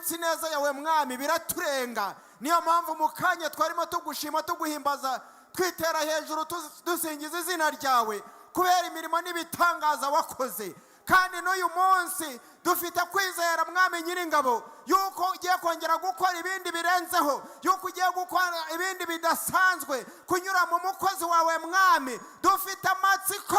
Twibutse ineza yawe, Mwami, biraturenga. Niyo mpamvu mu kanya twarimo tugushima, tuguhimbaza, twitera hejuru, dusingiza izina ryawe kubera imirimo n'ibitangaza wakoze. Kandi n'uyu munsi dufite kwizera, Mwami Nyiringabo, yuko ugiye kongera gukora ibindi birenzeho, yuko ugiye gukora ibindi bidasanzwe kunyura mu mukozi wawe. Mwami, dufite amatsiko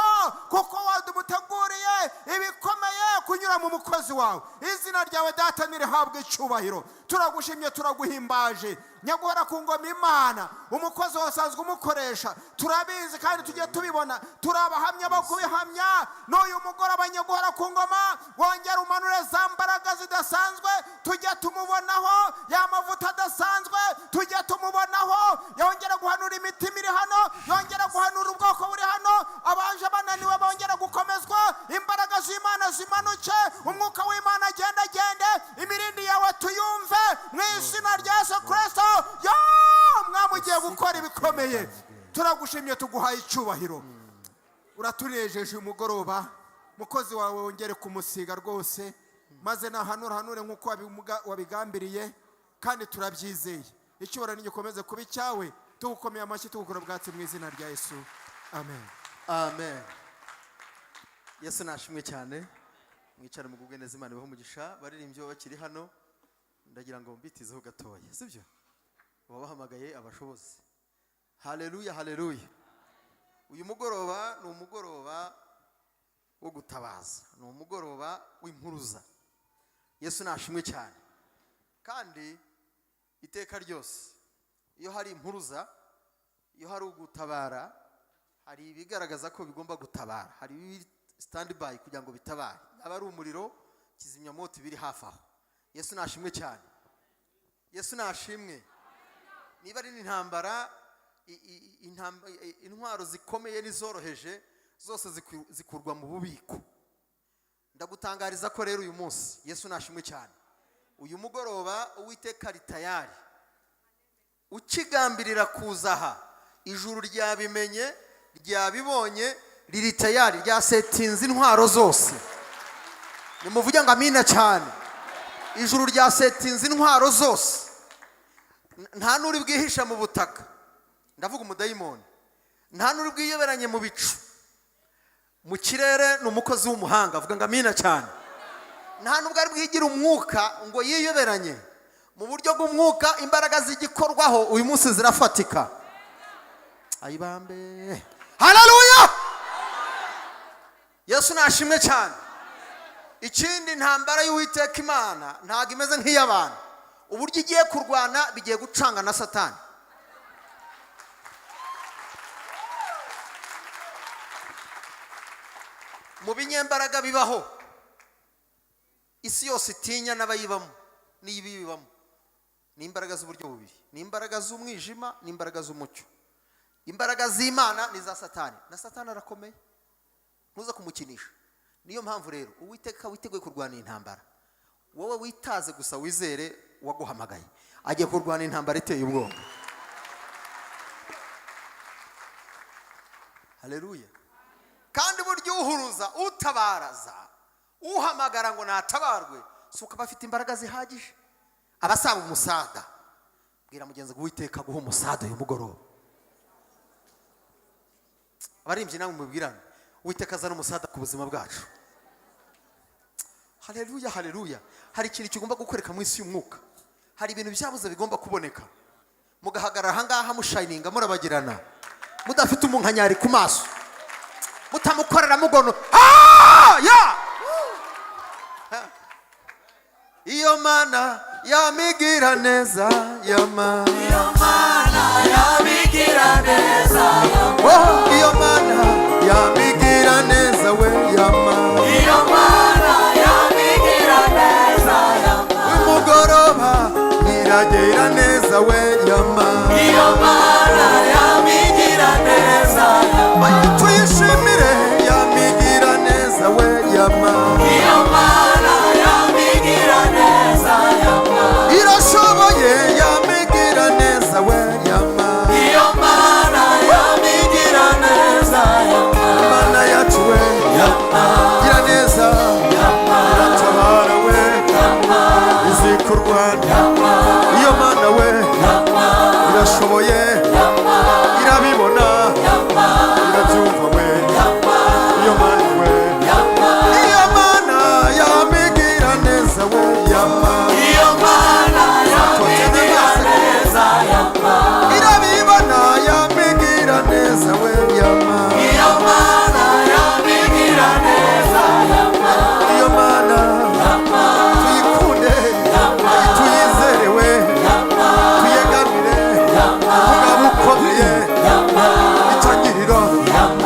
kuko waduteguriye ibikomeye kunyura mu mukozi wawe. Izina ryawe, Data, nirihabwe icyubahiro. Turagushimye, turaguhimbaje, Nyaguhora ku ngoma Imana. Umukozi wawe usanzwe umukoresha, turabizi kandi tujye tubibona, turi abahamya bo kubihamya. N'uyu mugoroba, Nyaguhora ku ngoma, wongera umanure za mbaraga zidasanzwe tujye tumubonaho, ya mavuta adasanzwe tujye tumubonaho. Yongera guhanura imitima iri hano, yongera guhanura ubwoko buri hano. Abaje bananiwe bongera gukomezwa, imbaraga z'Imana zimanuke, umwuka w'Imana agende agende, imirindi yawe tuyumve mu izina rya Yesu Kirisito. Yo Mwami, ugiye gukora ibikomeye. Turagushimye, tuguhaye icyubahiro, uratunejeje uyu mugoroba. Mukozi wawe wongere kumusiga rwose, maze nahanura hanure nk'uko wabigambiriye, kandi turabyizeye. Icyubahiro nigikomeze kuba icyawe. Tugukomeye amashyi, tugukora ubwatsi mu izina rya Yesu, amen. Amen. Yesu nashimwe cyane. Mwicare mugubwe neza, Imana ibahe umugisha. Baririmbyi bo bakiri hano, ndagira ngo mbitizeho gatoya, sibyo? Wabahamagaye abashobozi. Haleluya, haleluya. Uyu mugoroba ni umugoroba wo gutabaza, ni umugoroba w'impuruza. Yesu nashimwe cyane. Kandi iteka ryose iyo hari impuruza, iyo hari ugutabara, hari ibigaragaza ko bigomba gutabara, hari ibiri stand by kugira ngo bitabare. Yaba ari umuriro, kizimyamoto biri hafi aho. Yesu nashimwe cyane. Yesu nashimwe. Niba ari n'intambara, intwaro zikomeye n'izoroheje zose zikurwa mu bubiko. Ndagutangariza ko rero uyu munsi, Yesu nashimwe cyane, uyu mugoroba Uwiteka ari tayari. Ukigambirira kuza aha, ijuru ryabimenye, ryabibonye, riri tayari, ryasetinze intwaro zose. Nimuvuge ngo amina cyane. Ijuru ryasetinze intwaro zose. Nta n'uri bwihisha mu butaka, ndavuga umudayimoni, nta n'uri bwiyoberanye mu bicu, mu kirere. Ni umukozi w'umuhanga, avuga ngo amina cyane. Nta nubwo ari bwigire umwuka ngo yiyoberanye mu buryo bw'umwuka. Imbaraga z'igikorwaho uyu munsi zirafatika. Ayibambe, haleluya! Yesu nashimwe cyane. Ikindi, intambara y'Uwiteka Imana ntabwo imeze nk'iy'abantu. Uburyo igiye kurwana bigiye gucanga na Satani. Mu binyembaraga bibaho isi yose itinya n'abayibamo n'ibibibamo, ni imbaraga z'uburyo bubiri: ni imbaraga z'umwijima n'imbaraga z'umucyo. Imbaraga z'Imana ni iza Satani, na Satani arakomeye, ntuza kumukinisha. Niyo mpamvu rero Uwiteka witeguye kurwana intambara. Wowe witaze gusa, wizere waguhamagaye, agiye kurwana intambara iteye ubwoba. Haleluya! Kandi burya uhuruza, utabaraza, uhamagara ngo natabarwe, si uko aba afite imbaraga zihagije, aba asaba umusada. Bwira mugenzi ngo Uwiteka aguhe umusada uyu mugoroba. Abaririmbyi namwe mubwirane, Uwiteka azana umusada ku buzima bwacu. Haleluya, haleluya. Hari ikintu kigomba gukoreka mu isi y'umwuka, hari ibintu byabuze bigomba kuboneka, mugahagarara ahangaha mushayininga, murabagirana, mudafite umunkanyari ku maso, mutamukorera mugono. Ah, ya! Iyo Mana yamigira neza, yama. Iyo Mana yabigira neza. Oh, iyo Mana yamigira neza we, yama. Iyo Mana yabigira neza yama. Umugoroba iragera neza we, yama. Iyo Mana yabigira neza yama. Tuyishimire, yamigira neza we, yama. Iyo Mana yabigira neza yama. Irashoboye, yamigira neza we, yama. Iyo Mana yabigira neza yama. Imana yacu we, Yama. gira neza, Yama. iratabara we, Yama. izi kurwana. Rwanda. Iyo Mana we irashoboye, irabibona, irabyumva we. Iyo Mana we, iyo Mana yamigira neza we, yama. Iyo Mana yamigira neza yama. Irabibona, yamigira neza we, yama. Iyo Mana yamigira neza yama. Iyo Mana tuyikunde, tuyizerewe, tuyegamire mugabo ukomeye, itangiriro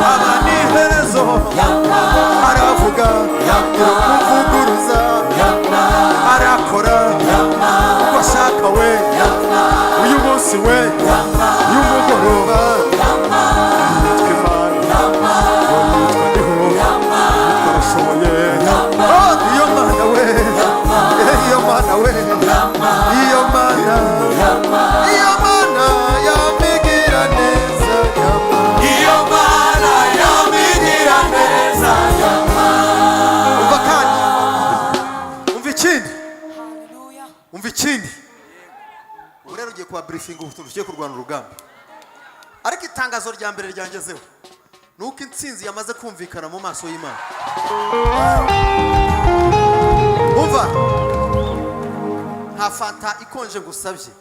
aba n'iherezo. Aravuga irakuvuguruza, arakora uko ashaka we. Uyu munsi we, uyu mugoroba, yitwa Imana, yitwa Ndiho, yitwa Arashoboye. Oh, iyo Mana we, iyo Mana we, iyo Mana, iyo Mana yamigira neza yama. Iyo Mana yamigira neza yama. Umva kandi, umva ikindi, umva ikindi. Ubu rero ugiye kuba briefing, ubu tugiye kurwana urugamba. Ariko itangazo rya mbere ryangezeho ni uko intsinzi yamaze kumvikana mu maso y'Imana. Umva, nta fanta ikonje ngusabye,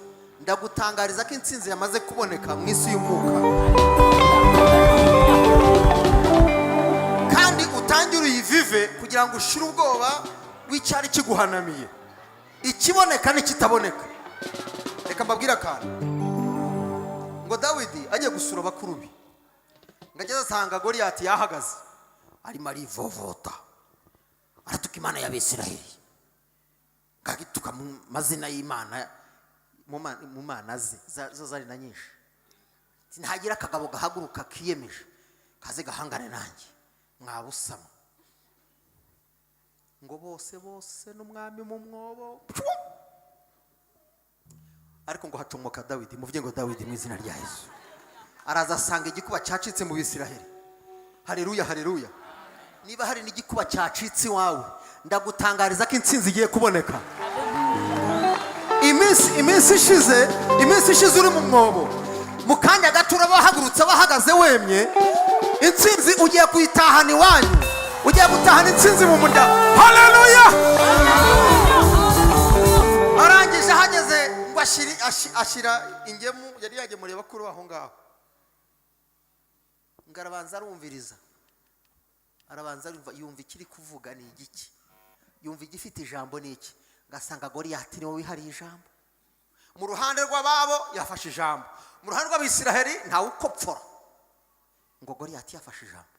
ndagutangariza ko intsinzi yamaze kuboneka mu isi y'umwuka, kandi utangire uyivive kugira ngo ushire ubwoba w'icyari kiguhanamiye, ikiboneka n'ikitaboneka. Reka mbabwire akantu. Ngo Dawidi agiye gusura bakuru be, ngo ageze asanga Goliyati yahagaze arimo arivovota, aratuka Imana y'Abisiraheli, ngo agituka mu mazina y'Imana, mu mana ze zo zari na nyinshi. Ntagira akagabo gahaguruka kiyemeje kaze gahangane nanjye mwabusama. Ngo bose bose n'umwami mu mwobo. Ariko ngo hacomoka Dawidi. Muvuge ngo Dawidi mu izina rya Yesu. Araza asanga igikuba cyacitse mu Bisiraheli. Haleluya, haleluya! Niba hari n'igikuba cyacitse iwawe, ndagutangariza ko intsinzi igiye kuboneka. Iminsi ishize uri mu mwobo, mu kanya gato uraba wahagurutse, wahagaze wemye. Intsinzi ugiye kuyitahana iwanyu, ugiye gutahana intsinzi mu muryango. Haleluya! Arangije ahageze ngo ashyira ingemu yari yagemuriye bakuru aho ngaho, ngo arabanza arumviriza, arabanza arumva, yumva ikiri kuvuga ni igiki, yumva igifite ijambo ni iki. Ngasanga Goliyati niwe wihariye ijambo. Mu ruhande rw'ababo yafashe ijambo, mu ruhande rw'Abisiraheli ntawe ukopfora. Ngo Goliyati yafashe ijambo,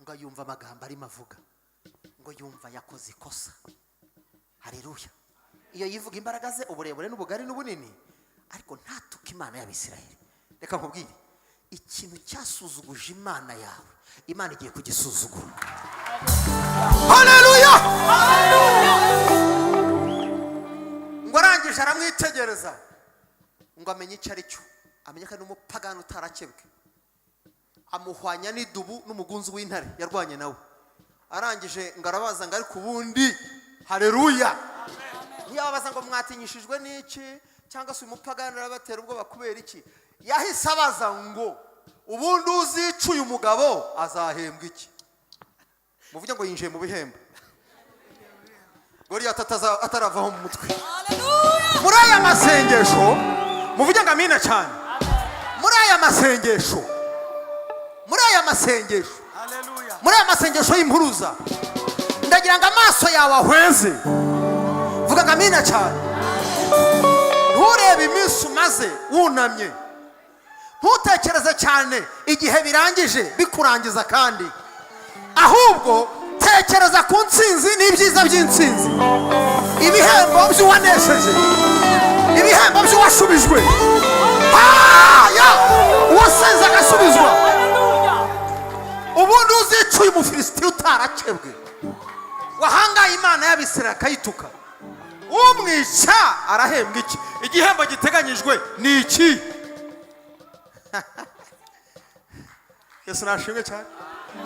ngo yumva amagambo arimo avuga, ngo yumva yakoze ikosa. Hareruya! Iyo yivuga imbaraga ze, uburebure n'ubugari n'ubunini, ariko ntatuke Imana y'Abisiraheli. Reka nkubwire, ikintu cyasuzuguje Imana yawe, Imana igiye kugisuzugura. Haleluya! Ngo arangije aramwitegereza, ngo amenye icyo ari cyo, amenye ko ari n'umupagani utarakebwe, amuhwanya n'idubu n'umugunzu w'intare yarwanye nawe. Arangije ngo arabaza ngo: "Ariko ubundi," hareruya, ntiyababaza ngo mwatinyishijwe n'iki, cyangwa se uyu mupagani arabatera ubwoba kubera iki? Yahise abaza ngo: "Ubundi uzica uyu mugabo azahembwa iki?" Muvuge ngo yinjiye mu bihembo. Goliyati ataravaho mu mutwe. Muri aya masengesho, muvuge ngo amina cyane. Muri aya masengesho, muri aya masengesho, muri aya masengesho y'impuruza, ndagira ngo amaso yawe ahweze. Vuga ngo amina cyane. Nturebe iminsi umaze wunamye, ntutekereze cyane igihe birangije bikurangiza, kandi ahubwo tekereza ku ntsinzi n'ibyiza by'intsinzi, ibihembo by'uwanesheje, ibihembo by'uwashubijwe. Ya uwasenze agasubizwa. Ubundi uzica uyu Mufilisitiya utarakebwe wahangaye Imana y'Abisirayeli akayituka, umwica arahembwa iki? Igihembo giteganyijwe ni iki? Yesu nashimwe cyane.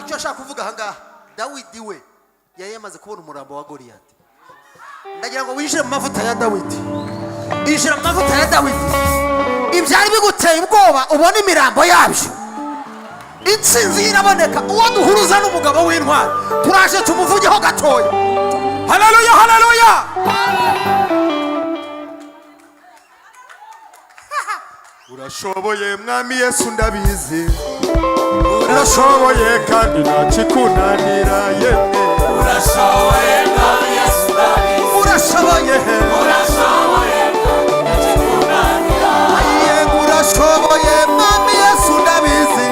Icyo ashaka kuvuga ahangaha, Dawidi we yari yamaze kubona umurambo wa Goliyati. Ndagira ngo winjire mu mavuta ya Dawidi, injira mu mavuta ya Dawidi. Ibyari biguteye ubwoba ubona imirambo yabyo, intsinzi iraboneka. Uwo duhuruza n'umugabo w'intwari, turaje tumuvugeho gatoya. Haleluya, haleluya! Urashoboye, Mwami Yesu, ndabizi urashoboye, kandi ntakikunanira yemwe. Urashoboye, Mwami Yesu, ndabizi. Urashoboye. Urashoboye, ntakikunanira. Yego, urashoboye, Mwami Yesu, ndabizi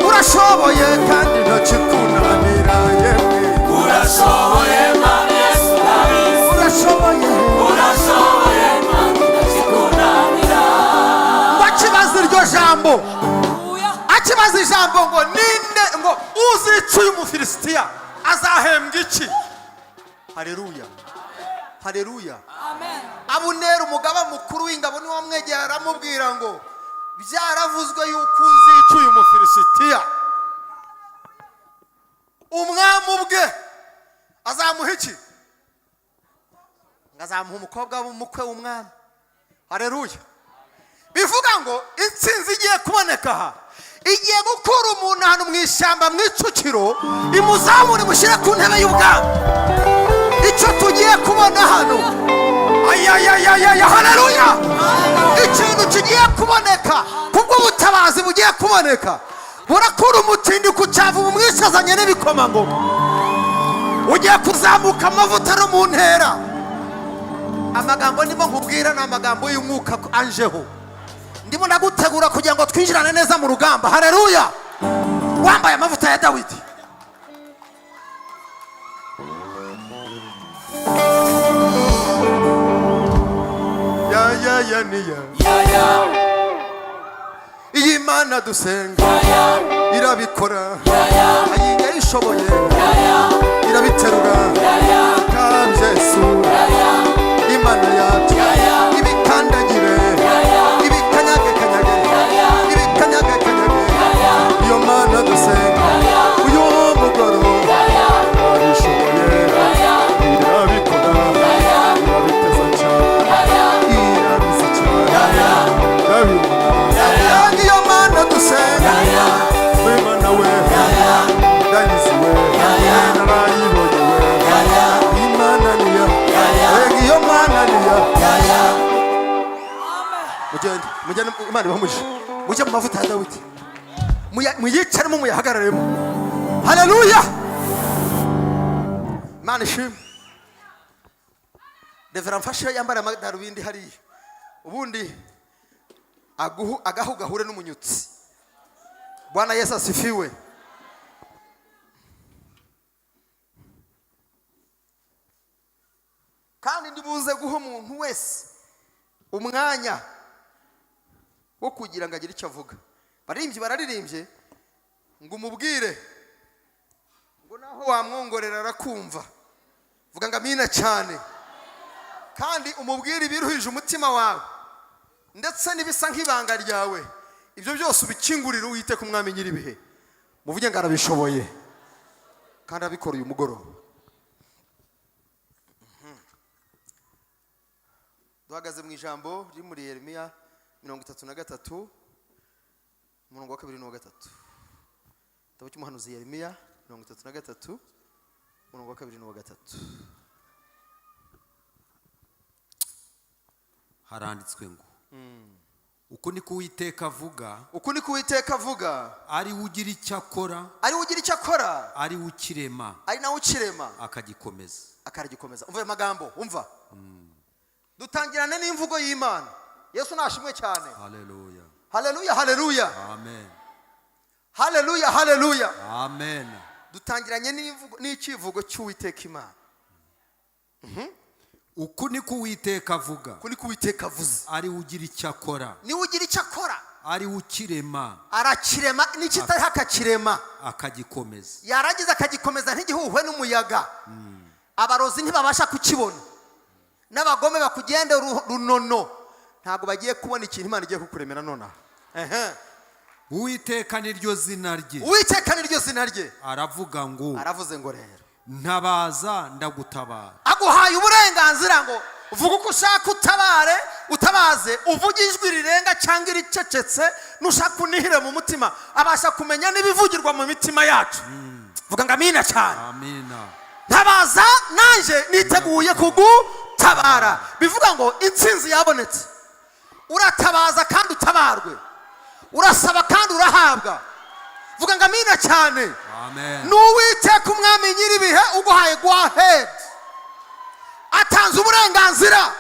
urashoboye, kandi ntakikunanira yemwe. Urashoboye, Mwami Yesu, ndabizi. Urashoboye. Urashoboye, Mwami, ntakikunanira. Ngo akibaza iryo jambo, akibaza ijambo ngo ninde, ngo uzica uyu Mufilisitiya azahembwa iki? Hareruya, hareruya! Abuneri, umugaba mukuru w'ingabo, niwe wamwegera aramubwira ngo byaravuzwe yuko uzica uyu Mufilisitiya, umwami ubwe azamuha iki? Ngo azamuha umukobwa w'umukwe w'umwami. Hareruya! Bivuga ngo intsinzi igiye kuboneka aha, igiye gukura umuntu ahantu mu ishyamba, mu icukiro, imuzamure, imushyire ku ntebe y'ubwami. Icyo tugiye kubona hano, ayayayayaya, haleluya! Ikintu kigiye kuboneka kubw'ubutabazi bugiye kuboneka, burakura umutindi ku cyavu, bumwicazanye n'ibikomangoma. Ugiye kuzamuka amavuta no mu ntera. Amagambo ndimo nkubwira ni amagambo y'umwuka anjeho. Ndimo ndagutegura kugira ngo twinjirane neza mu rugamba. Hareruya! Wambaye amavuta ya Dawidi. Ya ya ya niya. Iyi Mana dusenga irabikora, ayiga ishoboye, irabiterura kabyesu. Imana yacu ibikandagire, ibikanyagekanyage, ibikanyagekanyage. Iyo Mana dusenga uyu mugoroba irabishoboye, irabikora, irabiteza cyane, irabizi cyane, ndabibona. Iyo Mana dusenga. Imana we, ndayizi we, narayibonye we. Imana niyo, iyo Mana niyo. Mugende, mugende, Imana ibahumuje. Mujye mu mavuta ya Dawidi, muyicaremo, muyahagararemo. Haleluya! Imana ishimwe. Revera mfashe yambara amadarubindi hariya, ubundi aguhu agahu gahure n'umunyutsi. Bwana Yesu asifiwe! Kandi ndibuze guha umuntu wese umwanya wo kugira ngo agire icyo avuga. Baririmbyi bararirimbye ngo umubwire ngo naho wamwongorera arakumva. Vuga ngo amina cyane. Kandi umubwire ibiruhije umutima wawe, ndetse n'ibisa nk'ibanga ryawe. Ibyo byose ubikingurire Uwiteka, Umwami nyir'ibihe. Muvuge ngo arabishoboye kandi abikora uyu mugoroba. Duhagaze mu ijambo riri muri Yeremiya 33, umurongo wa kabiri n'uwa gatatu. Igitabo cy'umuhanuzi Yeremiya 33, umurongo wa kabiri n'uwa gatatu. Haranditswe ngo: "Uku niko Uwiteka avuga, Uku niko Uwiteka avuga, ari we ugira icyo akora, ari we ugira icyo akora, ari we ukirema, ari nawe ukirema, akagikomeza." Akaragikomeza. Umva ayo magambo, umva. Dutangirane n'imvugo y'Imana. Yesu nashimwe cyane. Haleluya! Haleluya, haleluya! Amen. Haleluya, haleluya! Amen. Dutangiranye n'imvugo n'icyivugo cy'Uwiteka Imana. Uku niko Uwiteka avuga, Uku niko Uwiteka avuze, ari we ugira icyo akora, niwe ugira icyo akora, ari we ukirema, arakirema, n'ikitariho akakirema, akagikomeza. Yarangiza akagikomeza, ntigihuhwe n'umuyaga. Abarozi ntibabasha kukibona, n'abagome bakugende runono ntabwo bagiye kubona ikintu Imana igiye kukuremera nonaha. Ehe. Uwiteka niryo zina rye. Uwiteka niryo zina rye. Aravuga ngo: Aravuze ngo rero: "Ntabaza ndagutabara." Aguhaye uburenganzira ngo vuga uko ushaka, utabare, utabaze, uvuge ijwi rirenga cyangwa iricecetse, nushaka unihire mu mutima. Abasha kumenya n'ibivugirwa mu mitima yacu. Vuga ngo amina cyane. Amina. Ntabaza, nanjye niteguye kugutabara. Bivuga ngo intsinzi yabonetse. Uratabaza kandi utabarwe, urasaba kandi urahabwa. Vuga ngo amina cyane. Amen. N'Uwiteka Umwami nyir'ibihe uguhaye go ahead, atanze uburenganzira,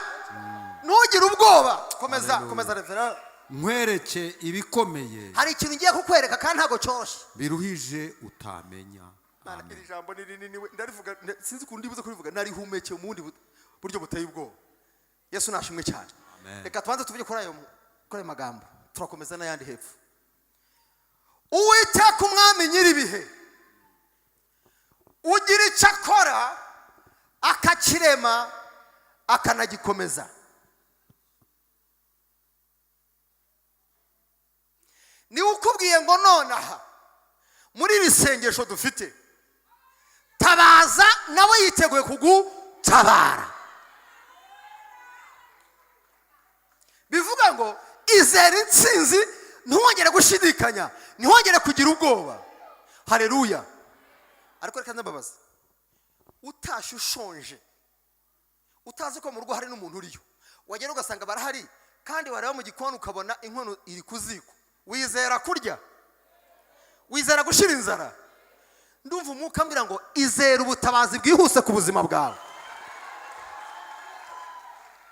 ntugire ubwoba. Komeza, komeza, reverend. Nkwereke ibikomeye Hari ikintu ngiye kukwereka kandi ntabwo cyoroshye. biruhije utamenya. Mana, Amen. iri jambo ni rinini we, ndarivuga, sinzi ukuntu ndibuze kurivuga, narihumekeye mu bundi buryo buteye ubwoba. Yesu nashimwe cyane. Amen. Reka tubanze tuvuge kuri ayo magambo, turakomeza n'ayandi hepfo. Uwiteka Umwami nyir'ibihe ugira icyo akora, akakirema, akanagikomeza. Niwe ukubwiye ngo nonaha muri iri sengesho dufite, tabaza, nawe yiteguye kugutabara. Bivuga ngo izera intsinzi, ntiwongere gushidikanya, ntiwongere kugira ubwoba. Hareruya! Ariko reka ndababaza: utashye ushonje, utazi ko mu rugo hari n'umuntu uriyo, wagera ugasanga barahari, kandi wareba mu gikoni ukabona inkono iri ku ziko, wizera kurya? Wizera gushira inzara? Ndumva Umwuka ambwira ngo izera ubutabazi bwihuse ku buzima bwawe.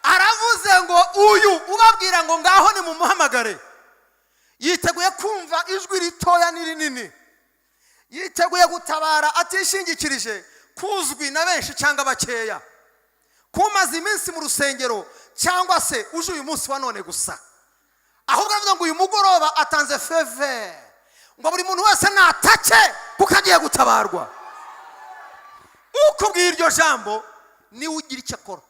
Aravuze ngo uyu ubabwira ngo ngaho nimumuhamagare, yiteguye kumva ijwi ritoya n'irinini, yiteguye gutabara atishingikirije kuzwi na benshi cyangwa bakeya, kumaze iminsi mu rusengero cyangwa se uje uyu munsi wa none gusa. Ahubwo aravuga ngo uyu mugoroba atanze faveur ngo buri muntu wese natake kuko agiye gutabarwa. Ukubwiye iryo jambo niwe ugira icyo akora.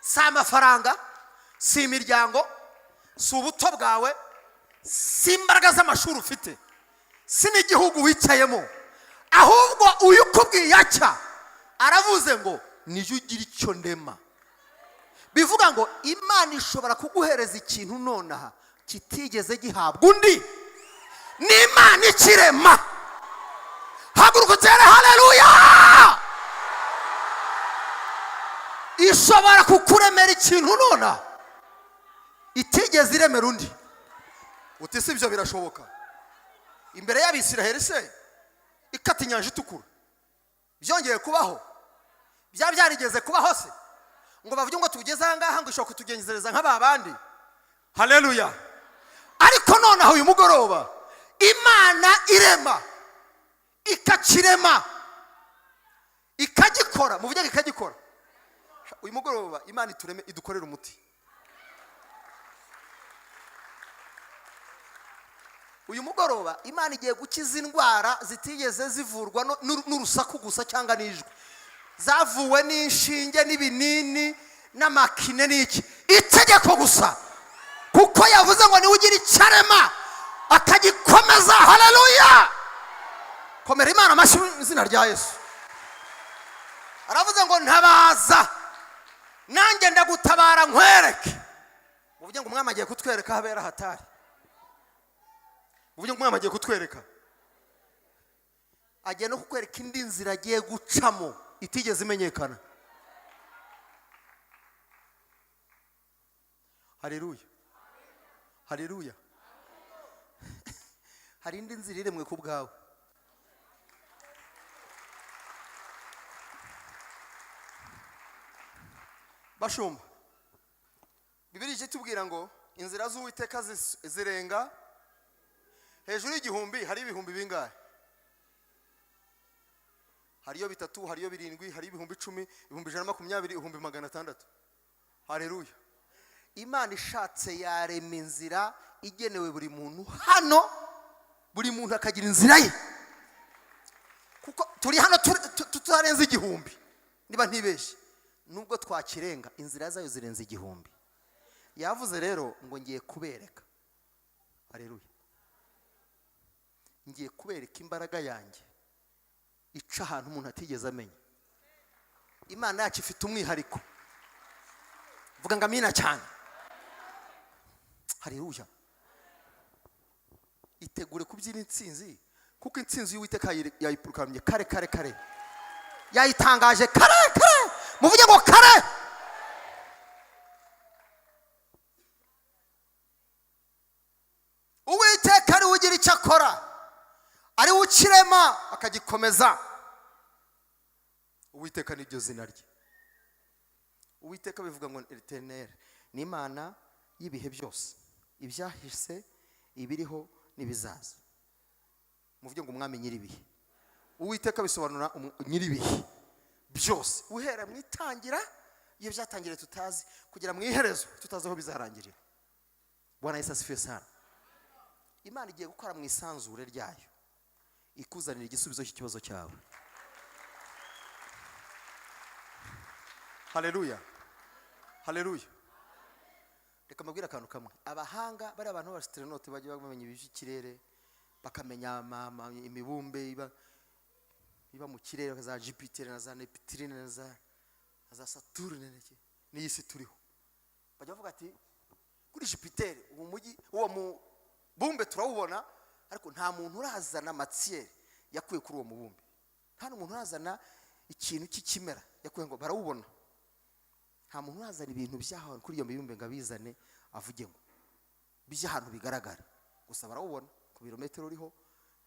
Si amafaranga, si imiryango, si ubuto bwawe, si imbaraga z'amashuri ufite, si n'igihugu wicayemo. Ahubwo uyu ukubwiye atya aravuze ngo niyo ugira icyo ndema. Bivuga ngo Imana ishobora kuguhereza ikintu nonaha kitigeze gihabwa undi. Ni Imana ikirema. Haguruka utere haleluya! Ishobora kukuremera ikintu nonaha itigeze iremera undi. Uti si ibyo birashoboka? Imbere y'Abisiraheli se ikata inyanja itukura byongeye kubaho? Byaba byarigeze kubaho se ngo bavuge ngo tugeze aha ngaha, ngo ishobora kutugenzereza nk'aba bandi? Haleluya! Ariko nonaha uyu mugoroba, Imana irema, ikakirema, ikagikora. Mu buryo ikagikora, uyu mugoroba Imana itureme, idukorere umuti. Uyu mugoroba Imana igiye gukiza indwara zitigeze zivurwa n'urusaku gusa cyangwa n'ijwi, zavuwe n'inshinge n'ibinini n'amakine n'iki, itegeko gusa, kuko yavuze ngo niwe ugira icyo arema akagikomeza. Haleluya! Komera Imana amashyi mu izina rya Yesu. Aravuze ngo ntabaza, nanjye ndagutabara, nkwereke. Uvuge ngo Umwami agiye kutwereka ahabera hatari. Uvuge ngo Umwami agiye kutwereka, agiye no kukwereka indi nzira agiye gucamo itigeze imenyekana. Haleluya, haleluya! Hari indi nzira iremwe ku bwawe. Bashumba, Bibiliya ijya itubwira ngo inzira z'Uwiteka zirenga hejuru y'igihumbi. Hari ibihumbi bingahe? Hariyo bitatu, hariyo birindwi, hariyo 10,000, 120,000, 600,000. Hareruya! Imana ishatse yarema inzira igenewe buri muntu hano, buri muntu akagira inzira ye, kuko turi hano tutarenze 1000 niba ntibeshye. Nubwo twakirenga, inzira zayo zirenze 1000. Yavuze rero ngo ngiye kubereka, hareruya, ngiye kubereka imbaraga yanjye ica ahantu umuntu atigeze amenya. Imana yacu ifite umwihariko. Vuga ngo amina cyane. Haleluya! Itegure kubyina intsinzi, kuko intsinzi y'Uwiteka yayipurukamye kare kare kare, yayitangaje kare kare. Muvuge ngo kare. Uwiteka ariwe ugira icyo akora, ariwe ukirema akagikomeza. Uwiteka niryo zina rye. Uwiteka bivuga ngo Éternel, ni Imana y'ibihe byose, ibyahise, ibiriho n'ibizaza. Muvuge ngo Umwami nyir'ibihe. Uwiteka bisobanura nyir'ibihe byose, uhera mu itangira, iyo byatangiriye tutazi, kugera mu iherezo tutazi aho bizarangirira. Bwana Yesu asifiwe sana. Imana igiye gukora mu isanzure ryayo, ikuzanira igisubizo cy'ikibazo cyawe. Haleluya, haleluya! Reka mbabwire akantu kamwe. Abahanga bari abantu b'abasitoronote, bajya bamenya iby'ikirere, bakamenya imibumbe iba mu kirere, za Jupiter na za Neptune na za Saturne n'iyi si turiho. Bajya bavuga ati kuri Jupiter, uwo mujyi, uwo mubumbe turawubona, ariko nta muntu urazana matière yakuye kuri uwo mubumbe, nta n'umuntu urazana ikintu cy'ikimera yakuye ngo barawubona. Nta muntu urazana ibintu by'ahantu kuri iyo mibumbe ngo abizane avuge ngo by'ahantu bigaragara. Gusa barawubona ku birometero uriho,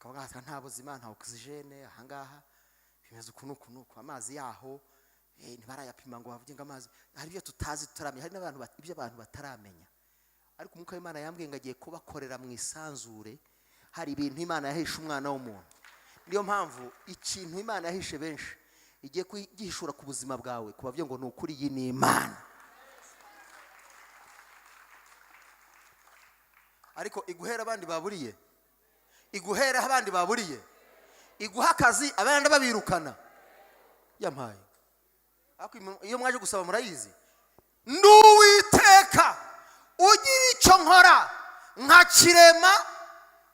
ukaba nta buzima, nta oxygène ahangaha, bimeze uku n'uku n'uku. Amazi yaho ntibarayapima ngo bavuge ngo amazi. Hari ibyo tutazi, tutaramenya, hari n'abantu ibyo abantu bataramenya. Ariko Umwuka w'Imana yambwiye ngo agiye kubakorera mu isanzure. Hari ibintu Imana yahishe umwana w'umuntu. Niyo mpamvu ikintu Imana yahishe benshi igiye kugihishura ku buzima bwawe, ku bavuga ngo ni ukuri, iyi ni Imana. Ariko iguhera abandi baburiye, iguhera aho abandi baburiye, iguha akazi abandi babirukana. Yampaye. Ariko iyo mwaje gusaba murayizi: "Nduwiteka ugira icyo nkora nkakirema,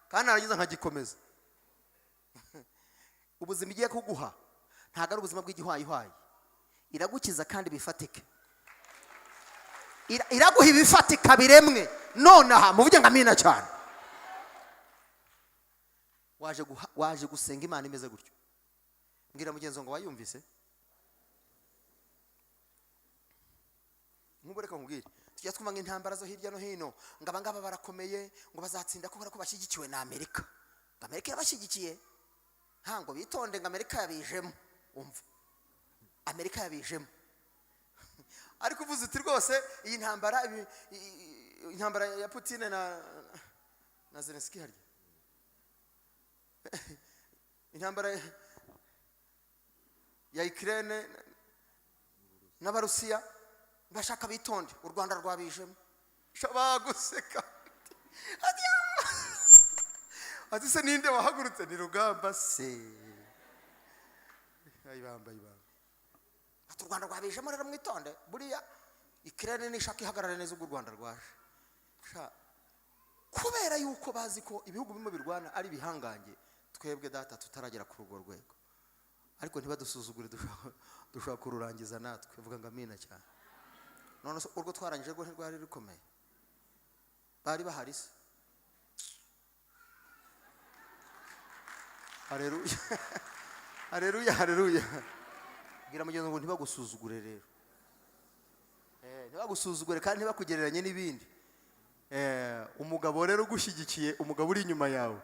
kandi narangiza nkagikomeza." Ubuzima igiye kuguha ntabwo ari ubuzima bw'igihwayihwayi. Iragukiza kandi bifatike. Iraguha ibifatika biremwe nonaha. Muvuge ngo amina cyane. Waje gusenga Imana imeze gutyo. Mbwira mugenzi wawe ngo wayumvise. Nk'ubu reka nkubwire, tujya twumva ngo intambara zo hirya no hino, ngo abangaba barakomeye, ngo bazatsinda kubera ko bashyigikiwe na Amerika, ngo Amerika irabashyigikiye, ntabwo bitonde, ngo Amerika yabijemo. Umva, Amerika yabijemo. Ariko uvuze uti rwose iyi ntambara, intambara ya Putine na Zelenski, harya intambara ya Ukraine n'Abarusiya, bashaka bitonde, u Rwanda rwabijemo. Baguseka ati: "Ah!" Ati se ninde wahagurutse? Ni rugamba se? Ayibamba, ayibamba. Ati u Rwanda rwabijemo rero, mwitonde. Buriya ikirere nishaka ihagarara neza ubwo u Rwanda rwaje. Sha, kubera yuko bazi ko ibihugu bimwe birwana ari ibihangange, twebwe data tutaragera kuri urwo rwego. Ariko ntibadusuzugure, dushobora kururangiza natwe. Vuga ngo amina cyane. None se urwo twarangije rwo ntirwari rukomeye? Bari bahari se? Haleluya, haleluya, haleluya! Bwira mugenzi ngo ntibagusuzugure rero. Ntibagusuzugure kandi ntibakugereranye n'ibindi. Umugabo rero ugushyigikiye, umugabo uri inyuma yawe,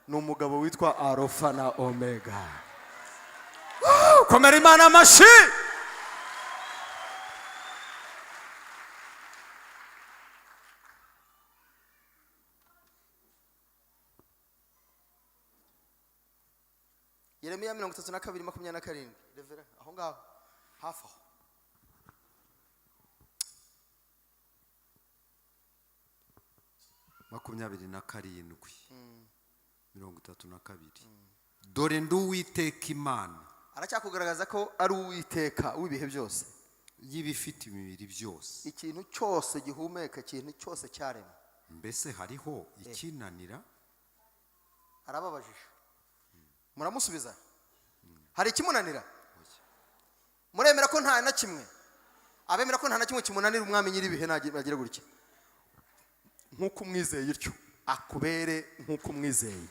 ni umugabo witwa Alpha na Omega. Woo! Komera Imana amashyi. Yeremiya 32:27. Revera aho ngaho, hafi aho. 27:32: Dore ndi Uwiteka Imana. Aracyakugaragaza ko ari Uwiteka w'ibihe byose, y'ibifite imibiri byose. Ikintu cyose gihumeka, ikintu cyose cyaremwe. Mbese hariho ikinanira? Arababajije, muramusubiza: hari ikimunanira? Muremera ko nta na kimwe? Abemera ko nta na kimwe kimunanira Umwami nyir'ibihe nagire gutya. Nk'uko umwizeye ityo, akubere nk'uko umwizeye.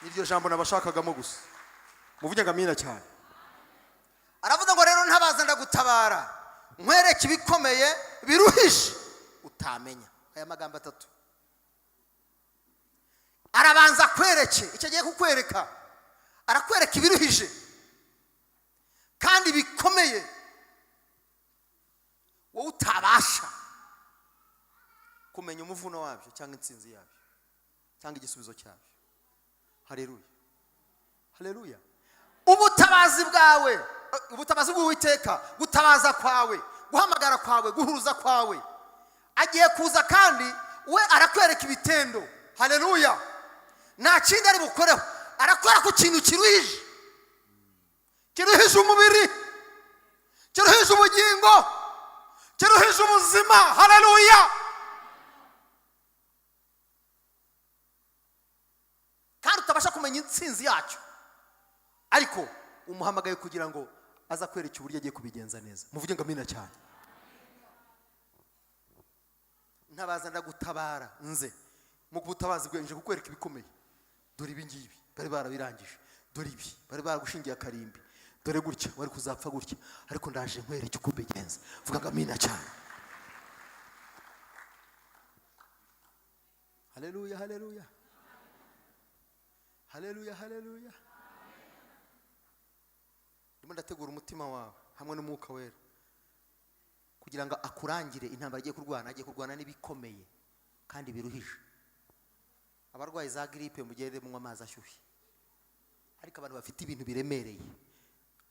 Niryo jambo nabashakagamo gusa. Muvuge ngo amina cyane. Aravuga ngo: "Rero ntabaza, ndagutabara, nkwereke ibikomeye biruhije utamenya." Aya magambo atatu arabanza akwereke icyo agiye kukwereka. Arakwereka ibiruhije kandi bikomeye wowe utabasha kumenya umuvuno wabyo, cyangwa intsinzi yabyo, cyangwa igisubizo cyabyo. Hareruya, hareruya! Ubutabazi bwawe, ubutabazi bw'Uwiteka, gutabaza kwawe, guhamagara kwawe, guhuruza kwawe, agiye kuza kandi we arakwereka ibitendo. Hareruya! Nta kindi ari bukoreho, arakora ku kintu kiruhije, kiruhije umubiri, kiruhije ubugingo, kiruhije ubuzima. Hareruya! Kandi utabasha kumenya intsinzi yacyo, ariko umuhamagaye kugira ngo aza kwereka uburyo agiye kubigenza neza. Muvuge ngo amina cyane. Ntabaza, ndagutabara, nze Mu butabazi bwe nje kukwereka ibikomeye. Dore ibi ngibi bari barabirangije, dore ibi bari baragushingiye akarimbi, dore gutya wari kuzapfa gutya, ariko ndaje nkwereke uko ubigenza. Vuga ngo amina cyane. Haleluya, haleluya, haleluya, haleluya! Ndimo ndategura umutima wawe hamwe n'Umwuka Wera kugira ngo akurangire intambara agiye kurwana. Agiye kurwana n'ibikomeye kandi biruhije. Abarwayi za giripe, mugende munywa amazi ashyushye, ariko abantu bafite ibintu biremereye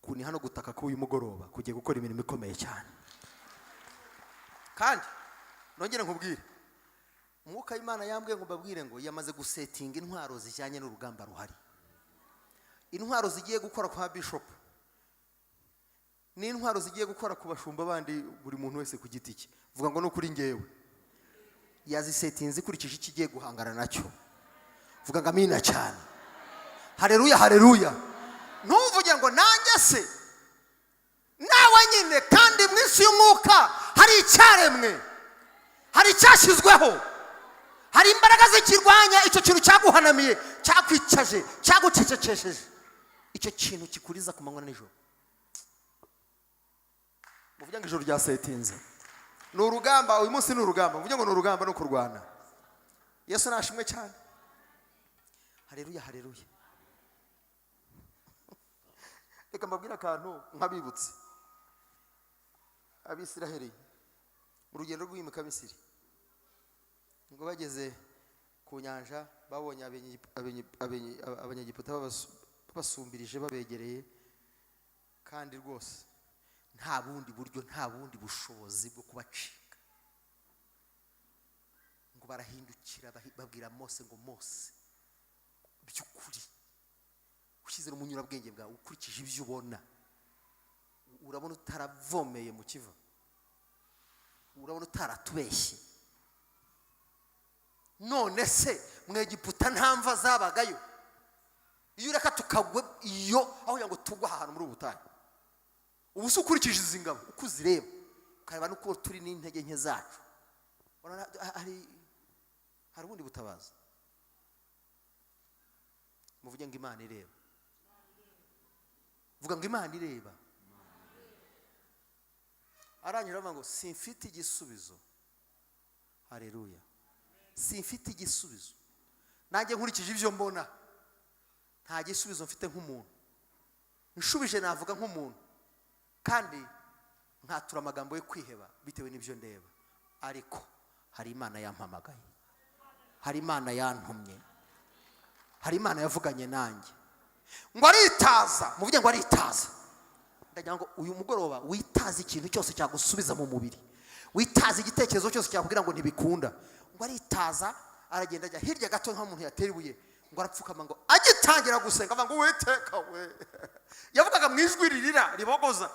Kuni hano gutaka k'uyu mugoroba kugiye gukora imirimo ikomeye cyane. Kandi nongere nkubwire, Umwuka w'Imana yambwiye ngo mbabwire ngo yamaze gusetinga intwaro zijyanye n'urugamba ruhari. Intwaro zigiye gukora kwa bishopu n'intwaro zigiye gukora ku bashumba bandi, buri muntu wese ku giti cye. Vuga ngo: "Ni ukuri ngewe." Yazisetinze ikurikije icyo igiye guhangana nacyo. Vuga ngo amina cyane. Hareruya, hareruya! Ntuvuge ngo: "Nanjye se?" Nawe nyine. Kandi mu isi y'umwuka hari icyaremwe, hari icyashyizweho, hari imbaraga zikirwanya icyo kintu cyaguhanamiye, cyakwicaje, cyagucecekesheje, icyo kintu kikuriza ku manywa na nijoro. Muvuge ngo: "Ijoro ryasetinze." Ni urugamba uyu munsi, ni urugamba. Muvuge ngo: "Ni urugamba, no kurwana." Yesu nashimwe cyane. Hareruya, hareruya! Reka mbabwire akantu nk'abibutse. Abisiraheli mu rugendo rw'imika Misiri, ngo bageze ku nyanja, babonye Abanyegiputa babasumbirije, babegereye, kandi rwose nta bundi buryo, nta bundi bushobozi bwo kubacika. Ngo barahindukira, babwira Mose ngo: "Mose, by'ukuri ushyize mu nyurabwenge bwawe, ukurikije ibyo ubona, urabona utaravomeye mu kiva? Urabona utaratubeshye? None se mu Egiputa nta mva zabagayo? Iyo ureka tukagwa iyo, aho kugira ngo tugwe aha hantu muri ubu butayu. Ubu se ukurikije izi ngabo uko uzireba, ukareba n'uko turi n'intege nke zacu, urabona hari ubundi butabazi?" Muvuge ngo: "Imana ireba." Vuga ngo: "Imana ireba." Arangije aravuga ngo: "Simfite igisubizo." Hareruya! "Simfite igisubizo. Nanjye nkurikije ibyo mbona, nta gisubizo mfite nk'umuntu. Nshubije navuga nk'umuntu kandi nkatura amagambo yo kwiheba bitewe n'ibyo ndeba. Ariko hari Imana yampamagaye, hari Imana yantumye, hari Imana yavuganye nanjye." Ngo aritaza. Muvuge ngo: "Aritaza." Ndagira ngo uyu mugoroba witaze ikintu cyose cyagusubiza mu mubiri, witaze igitekerezo cyose cyakubwira ngo ntibikunda. Ngo aritaza, aragenda, ajya hirya gato nk'umuntu yatera ibuye, ngo arapfukama, ngo agitangira gusenga avuga ngo: "Uwiteka we!" Yavugaga mu ijwi ririra, ribogoza,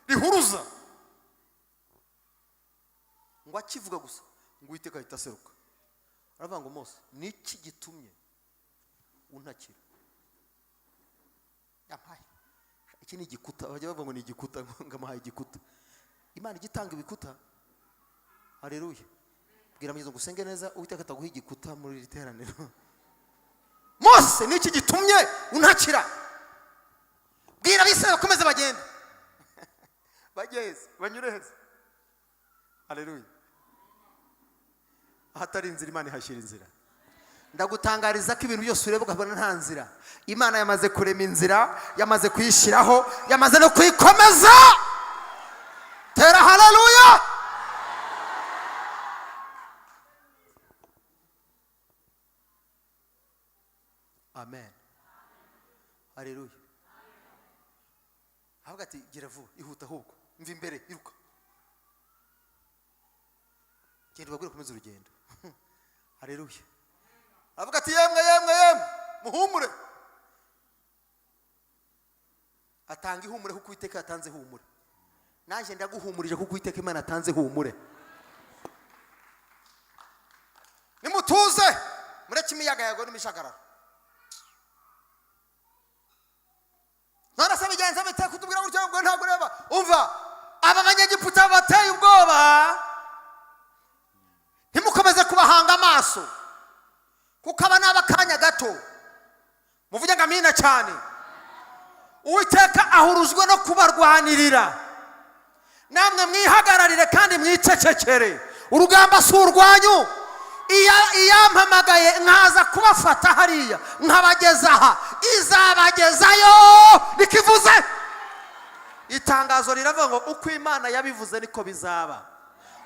rihuruza. Ngo akivuga gusa, ngo Uwiteka ahita aseruka, aravuga ngo: "Mose, niki gitumye untakira?" Yampaye. Iki ni igikuta. Bajya bavuga ngo ni igikuta, ngo amuhaye igikuta. Imana ijya itanga ibikuta. Hareruya! Bwira mugenzi ngo usenge neza, Uwiteka ataguha igikuta muri iri teraniro. Mose, niki gitumye untakira? Bwira Abisirayeli bakomeze bagende. Bageze banyure heza. Hareruya! Ahatari inzira, Imana ihashyira inzira. Ndagutangariza ko ibintu byose ureba ukabona nta nzira, Imana yamaze kurema inzira, yamaze kuyishyiraho, yamaze no kuyikomeza. Tera haleluya! Amen, haleluya. Avuga ati: "Gira vuba, ihuta ahubwo, mva imbere, iruka, genda ubabwire komeza urugendo." Haleluya! Avuga ati: "Yemwe, yemwe, yemwe, muhumure." Atanga ihumure kuko Uwiteka yatanze ihumure. Nanjye ndaguhumurije kuko Uwiteka Imana yatanze ihumure. Nimutuze, mureke imiyaga yawe n'imishagararo. None se bigenze bite kutubwira gutyo ngo ntabwo ureba? Umva, aba Banyegiputa bateye ubwoba, ntimukomeze kubahanga amaso, kuko aba ni ab'akanya gato. Muvuge ngo amina cyane. Uwiteka ahurujwe no kubarwanirira. Namwe mwihagararire kandi mwicecekere, urugamba si urwanyu. Iyampamagaye nkaza kubafata hariya nkabageza aha, izabagezayo. Nikivuze. Itangazo riravuga ngo uko Imana yabivuze niko bizaba,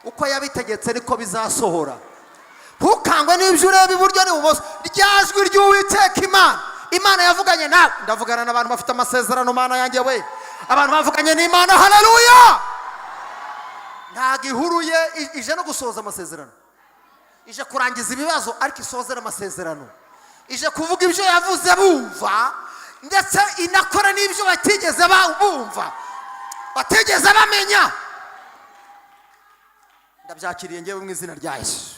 uko yabitegetse niko bizasohora. Ntukangwe n'ibyo ureba iburyo n'ibumoso. Rya jwi ry'Uwiteka Imana, Imana yavuganye nawe. Ndavugana n'abantu bafite amasezerano. Mana yanjye we, abantu bavuganye n'Imana. Haleluya! Ntabwo ihuruye, ije no gusohoza amasezerano, ije kurangiza ibibazo ariko isozera amasezerano, ije kuvuga ibyo yavuze bumva, ndetse inakora n'ibyo batigeze bumva, batigeze bamenya. Ndabyakiriye ngewe mu izina rya Yesu.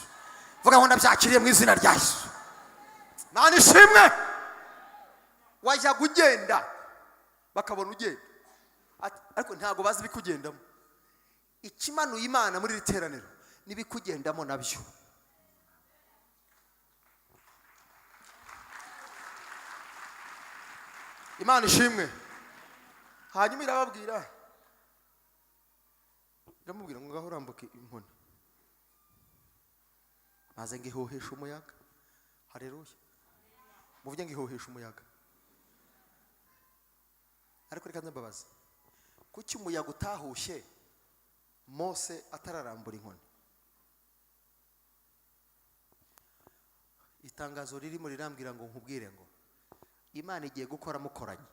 Vuga ngo ndabyakiriye mu izina rya Yesu. Mana ishimwe! Wajyaga ugenda bakabona ugenda. Ariko ntabwo bazi ibikugendamo. Ikimanuye Imana muri iri teraniro n'ibikugendamo nabyo. Imana ishimwe! Hanyuma irababwira, iramubwira ngo: "Ngaho urambuke inkoni, maze ngo ihuhishe umuyaga." Hareruya! Muvuge ngo ihuhishe umuyaga. Ariko reka mbabaze, kuki umuyaga utahushye Mose atararambura inkoni? Itangazo ririmo rirambwira ngo nkubwire ngo Imana igiye gukora mukoranye.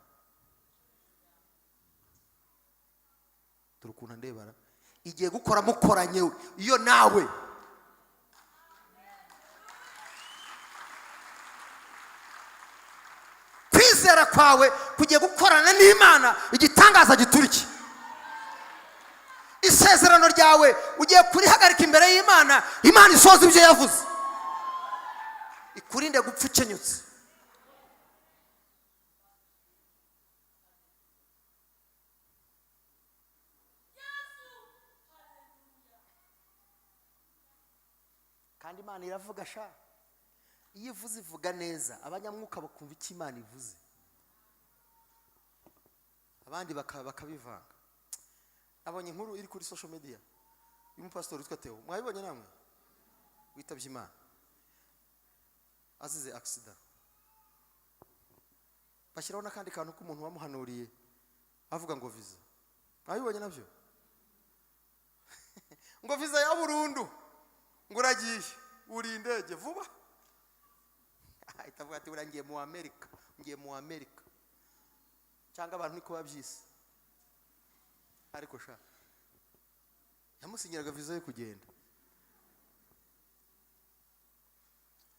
Dore ukuntu andebara. Igiye gukora mukoranye iyo nawe. Kwizera kwawe kugiye gukorana n'Imana, igitangaza giturike. Isezerano ryawe ugiye kurihagarika imbere y'Imana, Imana isoza ibyo yavuze, ikurinde gupfa ukenyutse. Kandi Imana iravuga sha. Iyo ivuze ivuga neza, abanyamwuka bakumva icyo Imana ivuze, abandi bakabivanga. Nabonye inkuru iri kuri social media y'umupasitori witwa Theo. Mwabibonye namwe? Witabye Imana azize accident. Bashyiraho n'akandi kantu k'umuntu wamuhanuriye avuga ngo viza. Mwabibonye nabyo? Ngo viza ya burundu, ngo uragiye, uri indege vuba. Ahita avuga ati: "Buriya ngiye mu Amerika, ngiye mu Amerika." Cyangwa abantu niko babyise, ariko sha yamusinyiraga viza yo kugenda.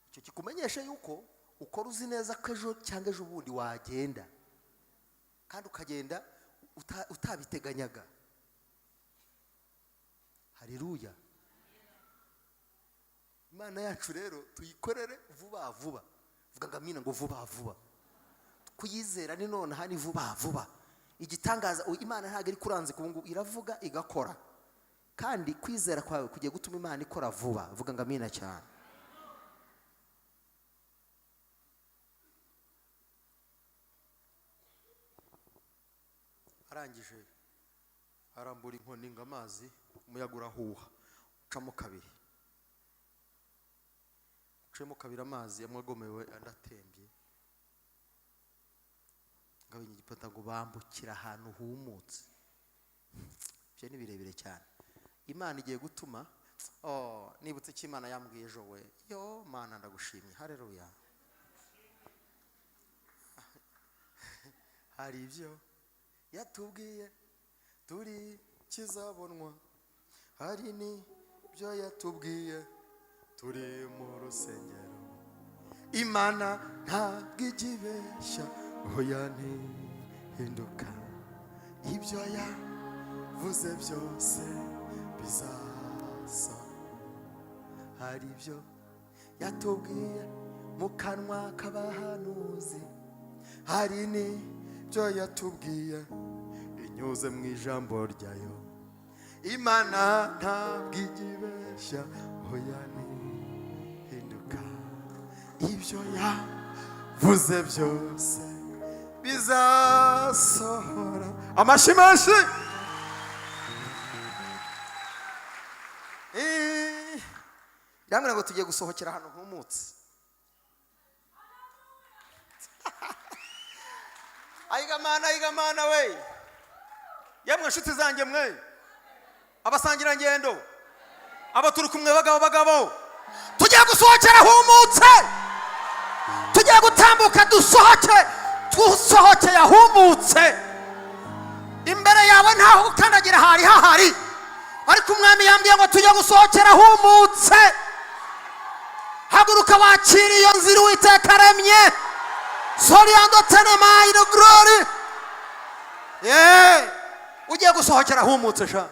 Icyo kikumenyesha yuko ukora uzi neza ko ejo cyangwa ejo bundi wagenda, kandi ukagenda utabiteganyaga. Haleluya! Imana yacu rero tuyikorere vuba vuba. Vuga ngo amina, ngo vuba vuba. Kuyizera ni nonaha, ni vuba vuba. Igitangaza, Imana ntabwo iri kuranzika ubu ngubu, iravuga igakora. Kandi kwizera kwawe kugiye gutuma Imana ikora vuba. Vuga ngo amina cyane. Arangije arambura inkoni ngo amazi, umuyaga urahuha ucamo kabiri, ucemo kabiri amazi, amwe agomewe andi atembye. Ngo Abanyegiputa ngo bambukire ahantu humutse. Ibyo ni birebire cyane. Imana igiye gutuma, oh, nibutse icyo Imana yambwiye ejo we. Yo Mana, ndagushimye, haleluya. Hari ibyo yatubwiye turi kizabonwa, hari n'ibyo yatubwiye turi mu rusengero. Imana ntabwo ijya ibeshya, oya ntihinduka. Ibyo yavuze byose bizaza. Hari ibyo yatubwiye mu kanwa k'abahanuzi, hari n'ibyo yatubwiye inyuze mu ijambo ryayo. Imana ntabwo ijya ibeshya, oya ntihinduka. Ibyo yavuze byose bizasohora. Amashyi menshi. Irambwira ngo tugiye gusohokera ahantu humutse. Ayigamana, ayigamana we! Yemwe nshuti zanjye mwe, abasangirangendo, abo turi kumwe, bagabo, bagabo, Tugiye gusohokera humutse, tugiye gutambuka dusohoke, dusohokeye ahumutse. Imbere yawe ntaho gukandagira hari hahari, ariko umwami yambwiye ngo tujye gusohokera ahumutse. Haguruka wakira iyo nzira Uwiteka aremye. Soriando tenemayino glory. Yeee, ugiye gusohokera ahumutse sha.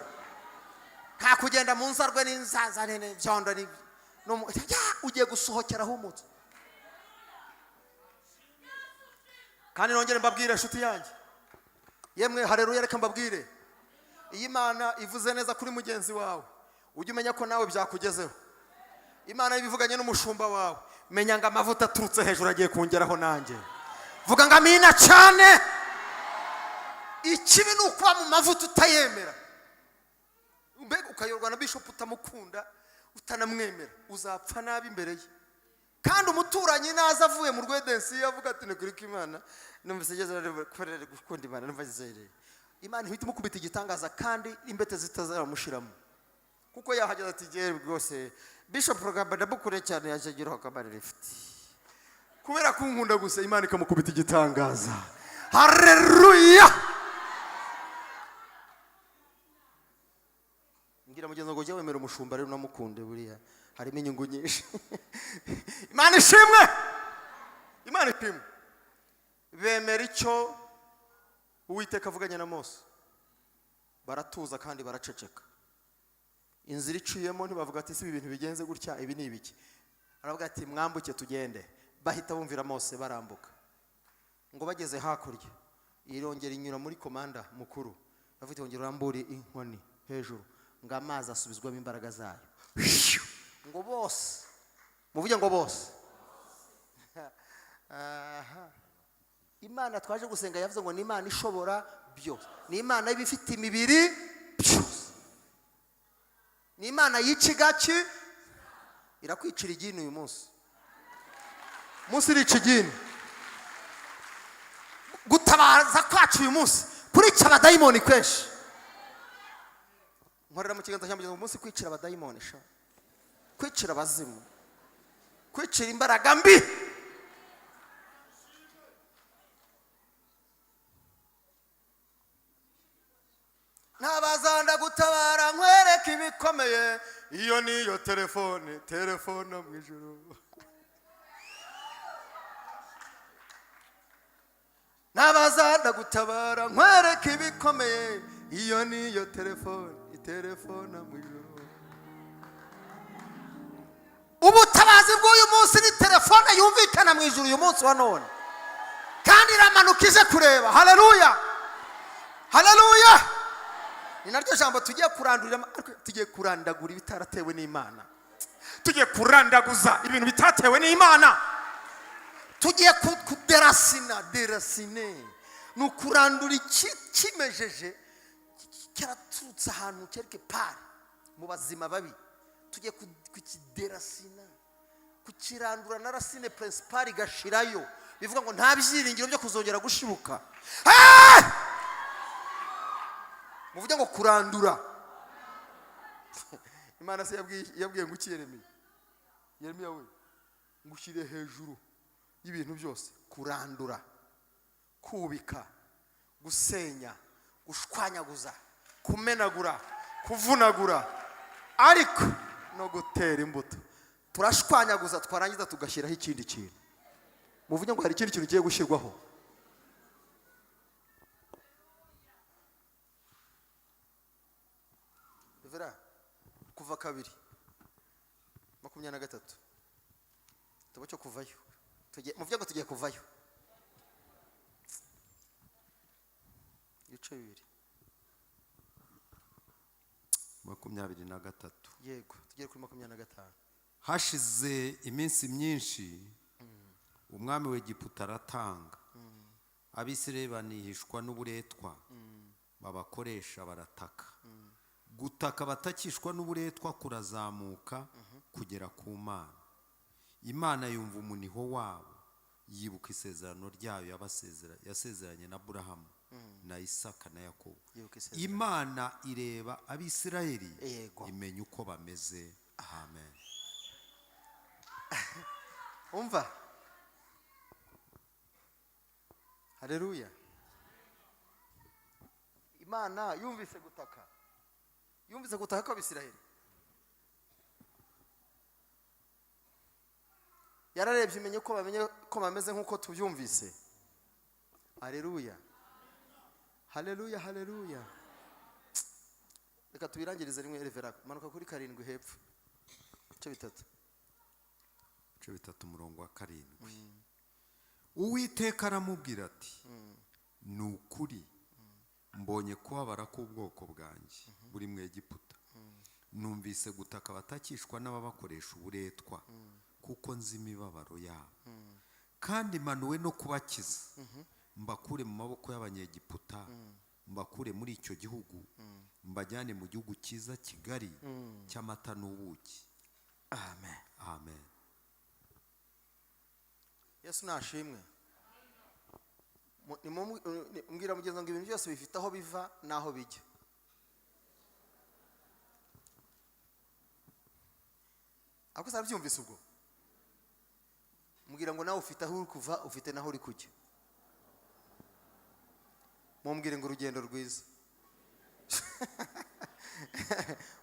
Nta kugenda mu nzarwe n'inzazane n'ibyondo ya, ugiye gusohokera ahumutse. Kandi nongere mbabwire, inshuti yanjye, yemwe hareruya, reka mbabwire: iyo Imana ivuze neza kuri mugenzi wawe, ujye umenya ko nawe byakugezeho. Imana ibivuganye n'umushumba wawe, menya ngo amavuta aturutse hejuru agiye kungeraho nanjye. Vuga ngo amina cyane. Ikibi ni ukuba mu mavuta utayemera, Mbega ukayorwa na bishop utamukunda, utanamwemera, uzapfa nabi imbere ye. Kandi umuturanyi naza avuye mu rwedensi avuga ati: "Ni kuri ko Imana numvise igeze kubera gukunda Imana, numva ageze." Imana ihita imukubita igitangaza kandi imbete zitazamushiramo. Kuko yahageze ati: "Jyewe rwose Bishop Rugamba ndamukure cyane, yaje ageraho akamara lifuti kubera kunkunda gusa." Imana ikamukubita igitangaza. Hareruya! Mbwira mugenzi ngo ujye wemera umushumba rero unamukunde, buriya harimo inyungu nyinshi. Imana ishimwe, Imana ishimwe. Bemera icyo Uwiteka avuganye na Mose, baratuza kandi baraceceka. Inzira iciyemo, ntibavuga ati: "Si ibi bintu bigenze gutya, ibi ni ibiki?" Aravuga ati: "Mwambuke tugende." Bahita bumvira Mose, barambuka. Ngo bageze hakurya, irongera inyura muri komanda mukuru, bafite "Ongera urambure inkoni hejuru," ngo amazi asubizwamo imbaraga zayo. Ngo bose, muvuge ngo bose. Aha. Imana twaje gusenga yavuze ngo ni Imana ishobora byose, ni Imana iba ifite imibiri byose, ni Imana yica igaki. Irakwicira igini uyu munsi. Munsi irica igini. Gutabaza kwacu uyu munsi kurica abadayimoni kenshi. Nkorera mu kiganza cya mugenzi, umunsi kwicira abadayimoni sha, kwicira abazimu, kwicira imbaraga mbi. Ntabazanda gutabara nkwereke ibikomeye. Iyo niyo telefone, telefone mu ijuru. Ntabazanda gutabara nkwereke ibikomeye. Iyo niyo telefone, telefone mu ijuru. Ubutabazi bw'uyu munsi ni telefone yumvikana mu ijuru uyu munsi wa none, kandi iramanuka ije kureba. Haleluya! Haleluya! Ni naryo jambo tugiye kurandurira, ariko tugiye kurandagura ibitaratewe n'Imana. Tugiye kurandaguza ibintu bitatewe n'Imana. Tugiye kudéraciner. Déraciner ni ukurandura iki kimejeje cyaraturutse ahantu quelque part mu bazima babi. Tugiye kukidéraciner, kukirandura na racine principale igashirayo. Bivuga ngo nta byiringiro byo kuzongera gushibuka. Ah! Muvuge ngo kurandura. Imana se yabwiye ngo iki Yeremiya? Yeremiya we, ngushyire hejuru y'ibintu byose: kurandura, kubika, gusenya, gushwanyaguza, kumenagura, kuvunagura, ariko no gutera imbuto. Turashwanyaguza, twarangiza tugashyiraho ikindi kintu. Muvuge ngo hari ikindi kintu kigiye gushyirwaho. Vera, Kuva 2:23, igitabo cyo Kuvayo. Muvuge ngo tugiye kuvayo. Ibice 2. 23. Yego, tugere kuri 25. Hashize iminsi myinshi, umwami w'Egiputa aratanga, Abisirayeli banihishwa n'uburetwa babakoresha, barataka. Gutaka batakishwa n'uburetwa kurazamuka kugera ku Mana. Imana yumva umuniho wabo, yibuka isezerano ryayo yasezeranye na Aburahamu na Isaka na Yakobo. Yibuka isezerano. Imana ireba Abisirayeli, imenya uko bameze. Amen. Umva, haleluya! Imana yumvise gutaka kw'Abisirayeli. Yararebye, imenye ko bamenye ko bameze nk'uko tubyumvise. Haleluya, haleluya, haleluya! Reka tubirangirize rimwe. Revera, manuka kuri 7 hepfo, ibice 3. Ibice 3, umurongo wa 7. Uwiteka aramubwira ati: "Ni ukuri mbonye kubabara k'ubwoko bwanjye buri mu Egiputa, numvise gutaka batakishwa n'ababakoresha uburetwa, kuko nzi imibabaro yabo, kandi manuwe no kubakiza, mbakure mu maboko y'Abanyegiputa, mbakure muri icyo gihugu, mbajyane mu gihugu cyiza kigari cy'amata n'ubuki." Amen. Amen. Yesu nashimwe. Mbwira mugenzi ngo ibintu byose bifite aho biva n'aho bijya. Ariko se ubwo mbwira ngo nawe ufite aho uri kuva, ufite n'aho uri kujya. Mumbwire ngo urugendo rwiza.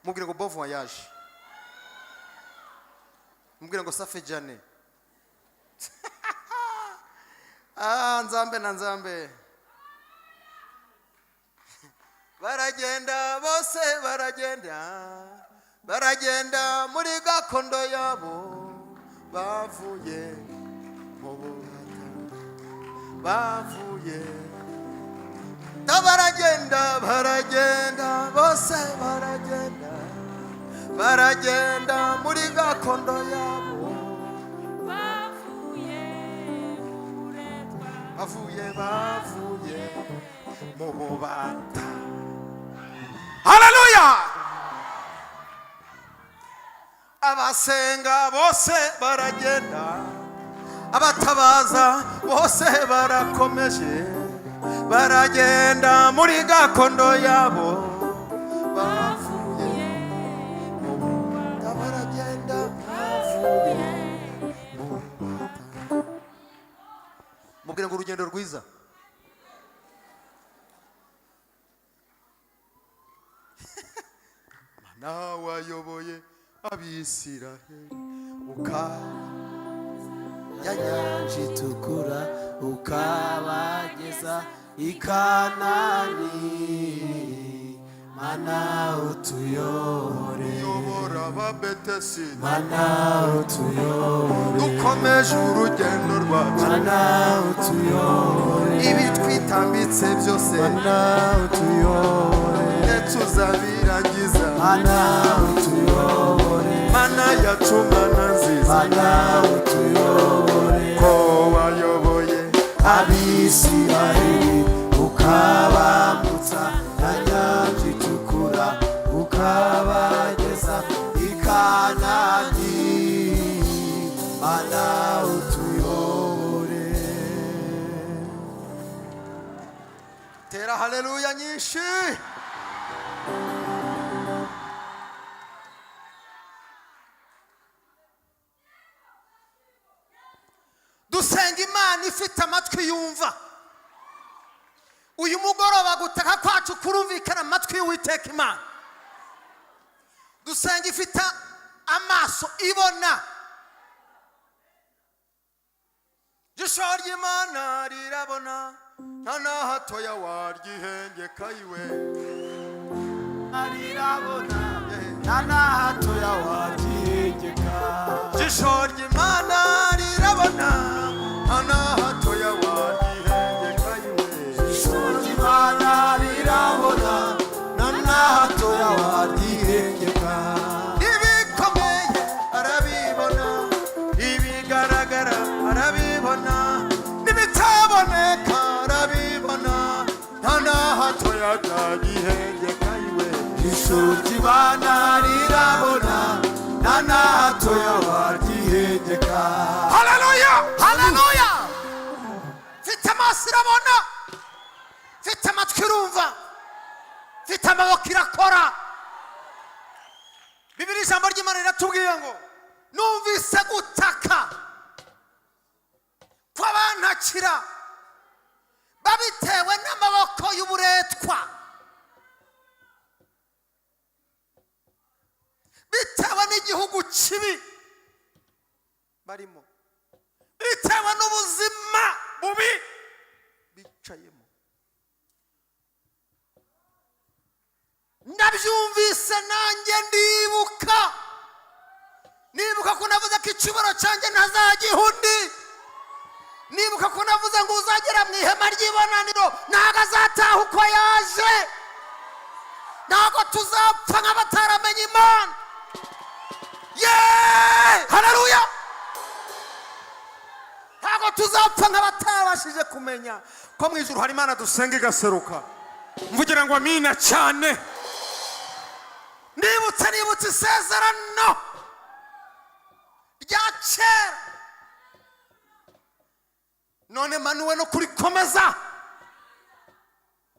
Mubwire ngo bon voyage. Mubwire ngo safe journey. Ah, Nzambe na Nzambe, baragenda bose, baragenda, baragenda muri gakondo yabo. Bavuye mu bubata, bavuye ta, baragenda, baragenda bose, baragenda, baragenda muri gakondo yabo. Bavuye mu buretwa. Bavuye, bavuye mu bubata. Haleluya! Abasenga bose baragenda, abatabaza bose barakomeje, baragenda muri gakondo yabo. Bavuye mu bubata, baragenda, bavuye mu bubata. Mubwire ngo urugendo rwiza. Nawe wayoboye Abisiraheli ukaba ya Nyanja Itukura, ukabageza i Kanani. Mana utuyobore. Uyobora Ababetesi. Mana utuyobore. Dukomeje urugendo rwacu. Mana utuyobore. Ibitwitambitse byose. Mana utuyobore. Ndetse uzabirangiza. Mana utuyobore. Mana yacu, Mana nziza. Mana utuyobore. Ko wayoboye Abisirayeli, ukabambutsa na Nyanja Itukura, ukabageza i Kanani, Mana utuyobore. Tera haleluya nyinshi. Dusenga Imana ifite amatwi yumva. Uyu mugoroba gutaka kwacu kurumvikana amatwi y'Uwiteka Imana. Dusenga ifite amaso ibona. Jisho ry'Imana rirabona, nta na hatoya waryihengeka iwe. Rirabona, nta na hatoya waryihengeka. Jisho ry'Imana rirabona, nta na hatoya waryihengeka iwe. Ijisho ry'Imana rirabona, nta na hatoya waryihengeka. Ibikomeye arabibona, ibigaragara arabibona, n'ibitaboneka arabibona, nta na hatoya byagihengeka iwe. Ijisho ry'Imana rirabona, nta na hatoya waryihengeka. Haleluya, haleluya! Mfite amaso irabona, mfite amatwi irumva, mfite amaboko irakora. Bibiri, ijambo ry'Imana riratubwiye ngo numvise gutaka kw'abantakira babitewe n'amaboko y'uburetwa, bitewe n'igihugu kibi barimo, bitewe n'ubuzima bubi bicayemo. Ndabyumvise nanjye ndibuka, nibuka ko navuze ko icyubaro cyanjye ntazagiha undi, nibuka ko navuze ngo uzagera mu ihema ry'ibonaniro ntabwo azataha uko yaje. Ntabwo tuzapfa nk'abataramenya Imana. Yeee, haleluya! Ntabwo tuzapfa nk'abatabashije kumenya Ko mu ijuru hari Imana dusenga igaseruka. Mvugira ngo amina cyane. Nibutse, nibutse isezerano rya kera, none manuwe no kurikomeza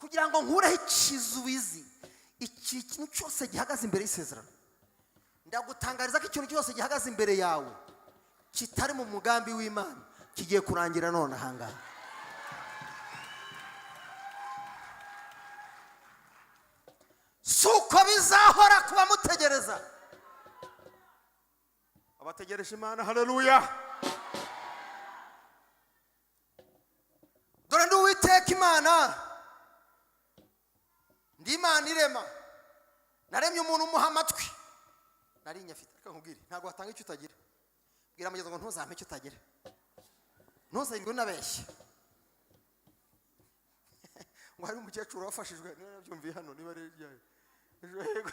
kugira ngo nkureho ikizuizi, iki kintu cyose gihagaze imbere y'isezerano. Ndagutangariza ko ikintu cyose gihagaze imbere yawe kitari mu mugambi w'Imana kigiye kurangira none ahangaha. Si uko bizahora kuba mutegereza. Abategereje Imana, haleluya! Dore ndi Uwiteka Imana, ndi Imana irema. Naremye umuntu, umuha amatwi, nari nyafite. Reka nkubwire, ntabwo watanga icyo utagira. Bwira mugenzi ngo ntuzampe icyo utagira, ntuzahindwe unabeshye. Ngo hari umukecuru wafashijwe, niba nabyumviye hano, niba ari ibyayo ejo, yego.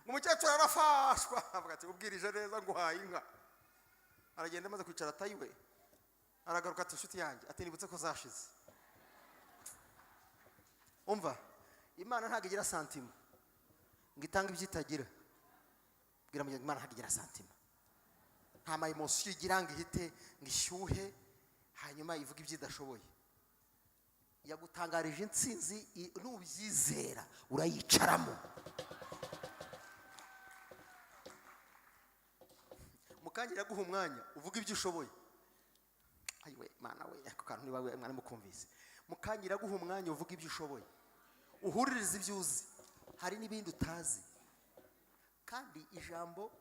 Ngo umukecuru arafashwa, avuga ati: "Ubwirije neza, nguhaye inka." Aragenda, amaze kwicara atayiwe, aragaruka ati: "Inshuti yanjye," ati, "nibutse ko zashize." Umva, Imana ntabwo igira sentiment ngo itange ibyo itagira. Bwira mugenzi, Imana ntabwo igira sentiment, nta ma émotion igira ngo ihite ngo ishyuhe hanyuma ivuge ibyo idashoboye. Yagutangarije intsinzi, nubyizera urayicaramo. Mukanya iraguha umwanya uvuga ibyo ushoboye. Ayiwe Mana we, ako kantu niba we mwana mukumvise. Mukanya iraguha umwanya uvuga ibyo ushoboye, uhuririze ibyo uzi. Hari n'ibindi utazi, kandi ijambo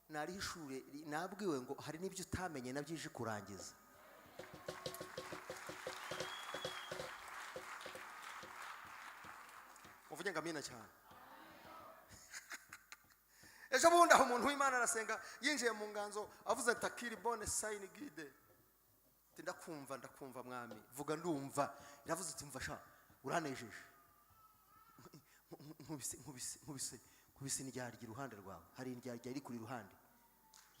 narihishure, nabwiwe ngo hari n'ibyo utamenye nabyo ije kurangiza. Uvuge ngo amina cyane. Ejo bundi aho umuntu w'Imana arasenga, yinjiye mu nganzo, avuze ati: "Akiri bonne sayini gide." Ati: "Ndakumva, ndakumva Mwami, vuga ndumva." Iravuze iti: "Mva sha, uranejeje. Nkubise, nkubise, nkubise, nkubise indyarya iruhande rwawe." Hari indyarya iri kuri iruhande,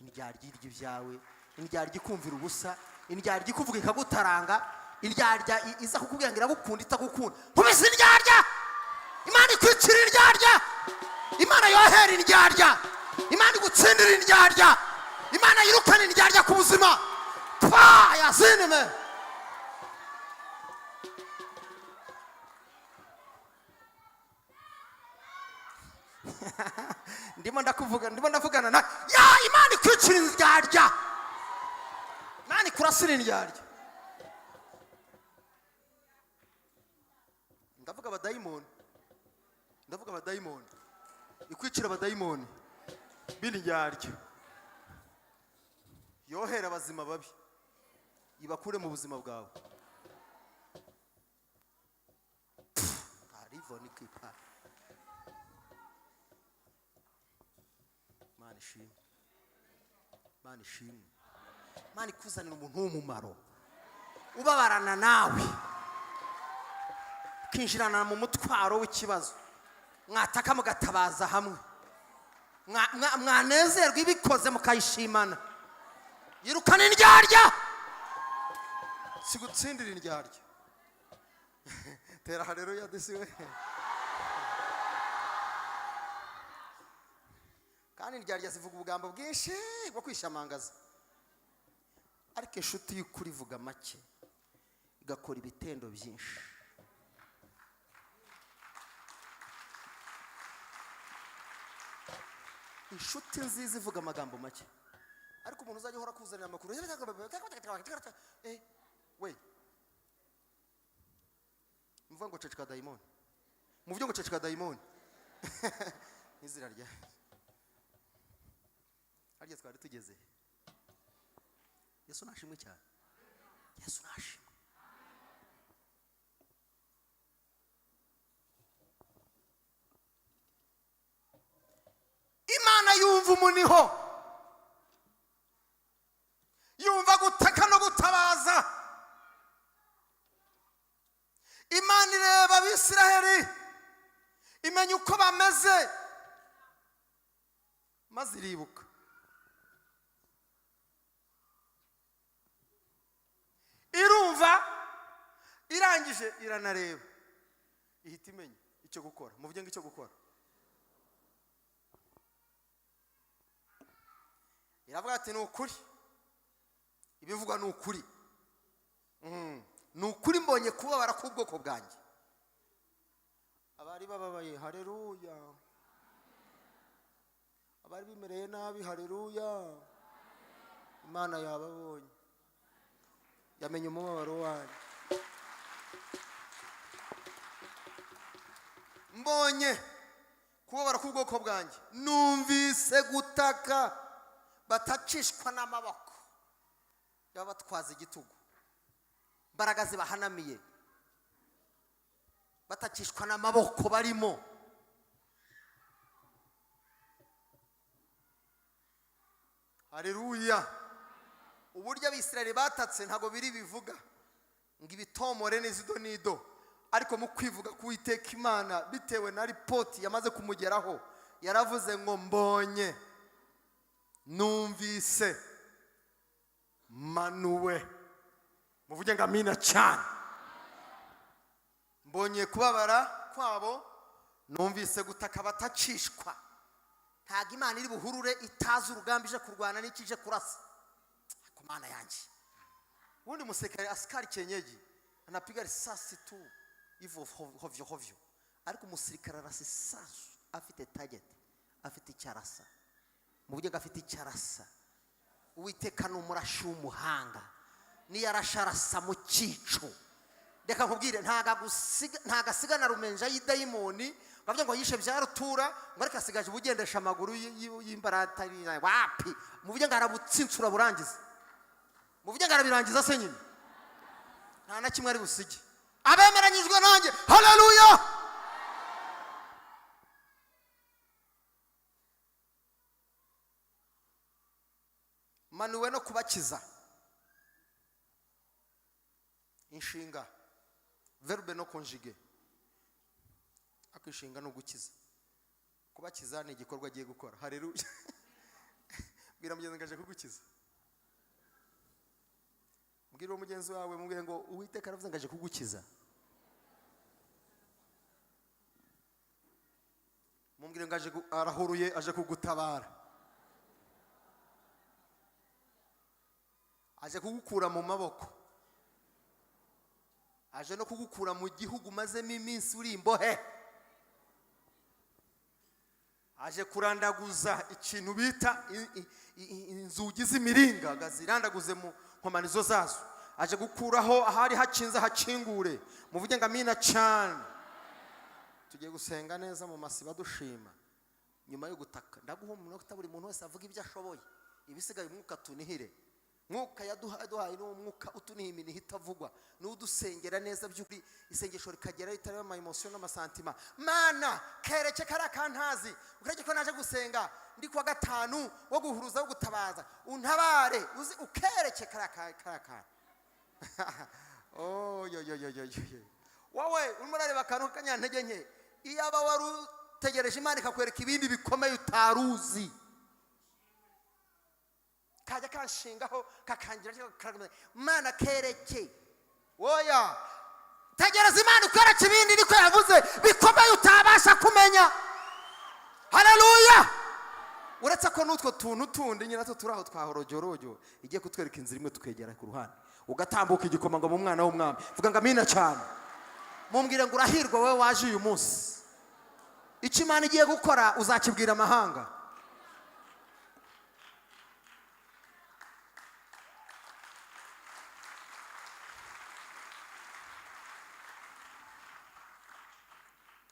indyarya irya ibyawe, indyarya ikumvira ubusa, indyarya ikuvuga ikagutaranga, indyarya iza kukubwira ngo iragukunda itagukunda. Nkubise indyarya! Imana ikwicira indyarya, Imana yohera indyarya, Imana igutsindira indyarya, Imana yirukana indyarya ku buzima. Twa yazinime. Ndimo ndakuvuga, ndimo ndavugana na ya Imana ikwicira indyarya, Imana ikurasira indyarya. Ndavuga abadayimoni, ndavuga abadayimoni, ikwicira abadayimoni b'indyarya, yohera abazima babi ibakure mu buzima bwawe. Arivoni kipa. Imana ishimwe, Imana ishimwe. Imana ikuzanira umuntu w'umumaro ubabarana nawe, ukinjirana mu mutwaro w'ikibazo, mwataka mugatabaza hamwe, mwanezerwa ibikoze mukayishimana. Yirukana indyarya, sigutsindira indyarya. Tera haleluya disi we. Kandi indyarya zivuga ubugambo bwinshi bwo kwishamangaza, ariko inshuti y'ukuri ivuga make igakora ibitendo byinshi. Inshuti nziza ivuga amagambo make, ariko umuntu uzajya uhora akuzanira amakuru, we muvuga ngo ceceka dayimoni, muvuge ngo ceceka dayimoni n'izina rya harya twari tugeze. Yesu nashimwe cyane, Yesu nashimwe. Imana yumva umuniho, yumva gutaka no gutabaza. Imana ireba Abisiraheli, imenya uko bameze, maze iribuka, irumva, irangije iranareba, ihita imenya icyo gukora. Muvuge ngo icyo gukora. Iravuga ati: "Ni ukuri, ibivugwa ni ukuri. Ni ukuri, mbonye kubabara k'ubwoko bwanjye." Abari bababaye, hareruya! Abari bimereye nabi, hareruya! Imana yababonye, yamenye umubabaro wanyu. "Mbonye kubabara k'ubwoko bwanjye, numvise gutaka batacishwa n'amaboko y'abatwaza igitugu, imbaraga zibahanamiye, batakishwa n'amaboko barimo." Hareruya! Uburyo Abisirayeli batatse ntabwo biri bivuga ngo ibitomore n'izido n'ido, ariko mu kwivuga k'Uwiteka Imana, bitewe na ripoti yamaze kumugeraho, yaravuze ngo: "Mbonye, numvise, manuwe." Muvuge ngo amina cyane. "Mbonye kubabara kwabo, numvise gutaka batacishwa." Ntabwo Imana iri buhurure itazi urugamba ije kurwana n'icyo ije kurasa ku Mana yanjye. Ubundi musirikare, askari kienyeji, anapiga risasi tu hivyo hovyo hovyo, ariko umusirikare arasa isasu afite target, afite icyo arasa. Mu buryo afite icyo arasa. Uwiteka ni umurashi w'umuhanga, niyo arashe arasa mu cyico. Reka nkubwire, ntago asigana rumenja y'idayimoni bavuga ngo yishe bya rutura, ngo ariko asigaje ubugendesha amaguru y'imbarata. Wapi! Mu buryo ngo arabutsinsura burangiza, mu buryo ngo arabirangiza se nyine, nta na kimwe ari busige. Abemeranyijwe nanjye, haleluya! Manuwe no kubakiza. Inshinga, verbe non conjugué, ariko inshinga ni ugukiza. Kubakiza ni igikorwa agiye gukora. Haleluya! Bwira mugenzi ngo aje kugukiza. Mbwira uwo mugenzi wawe, mubwire ngo Uwiteka aravuze ngo aje kugukiza. Mubwire ngo arahuruye, aje kugutabara, aje kugukura mu maboko, aje no kugukura mu gihugu umazemo iminsi uri imbohe, aje kurandaguza ikintu bita inzugi z'imiringa, ngo azirandaguze mu nkomanizo zazo, aje gukuraho ahari hakinze hakingure. Muvuge ngo amina cyane. Tugiye gusenga neza mu masiba dushima nyuma yo gutaka. Ndaguha umunota, buri muntu wese avuga ibyo ashoboye, ibisigaye umwuka tunihire. Mwuka yaduhaye ni umwuka utuniha iminiha itavugwa, niwo udusengera neza by'ukuri, isengesho rikagera ritarimo ama émotion n'ama sentiments. Mana, kereke kariya kantazi, ukereke ko naje gusenga ndi kuwa gatanu wo guhuruza, wo gutabaza, untabare uzi ukereke kariya kantu. Oh, yo yo yo yo yo! Wowe urimo urareba akantu k'akanyantege nke. Iyaba wari utegereje Imana ikakwereka ibindi bikomeye utaruzi, kajya kanshingaho kakangira. Mana, kereke. Woya, tegereza Imana ikwereke ibindi, niko yavuze, bikomeye utabasha kumenya. Haleluya! Uretse ko n'utwo tuntu tundi nyine natwo turi aho twahorojyorojyo, igiye kutwereka inzira imwe, tukegera ku ruhande, ugatambuka igikoma ngo mu mwana w'umwami. Vuga ngo amina cyane. Mumbwire ngo urahirwa wowe waje uyu munsi. Icyo Imana igiye gukora uzakibwira amahanga.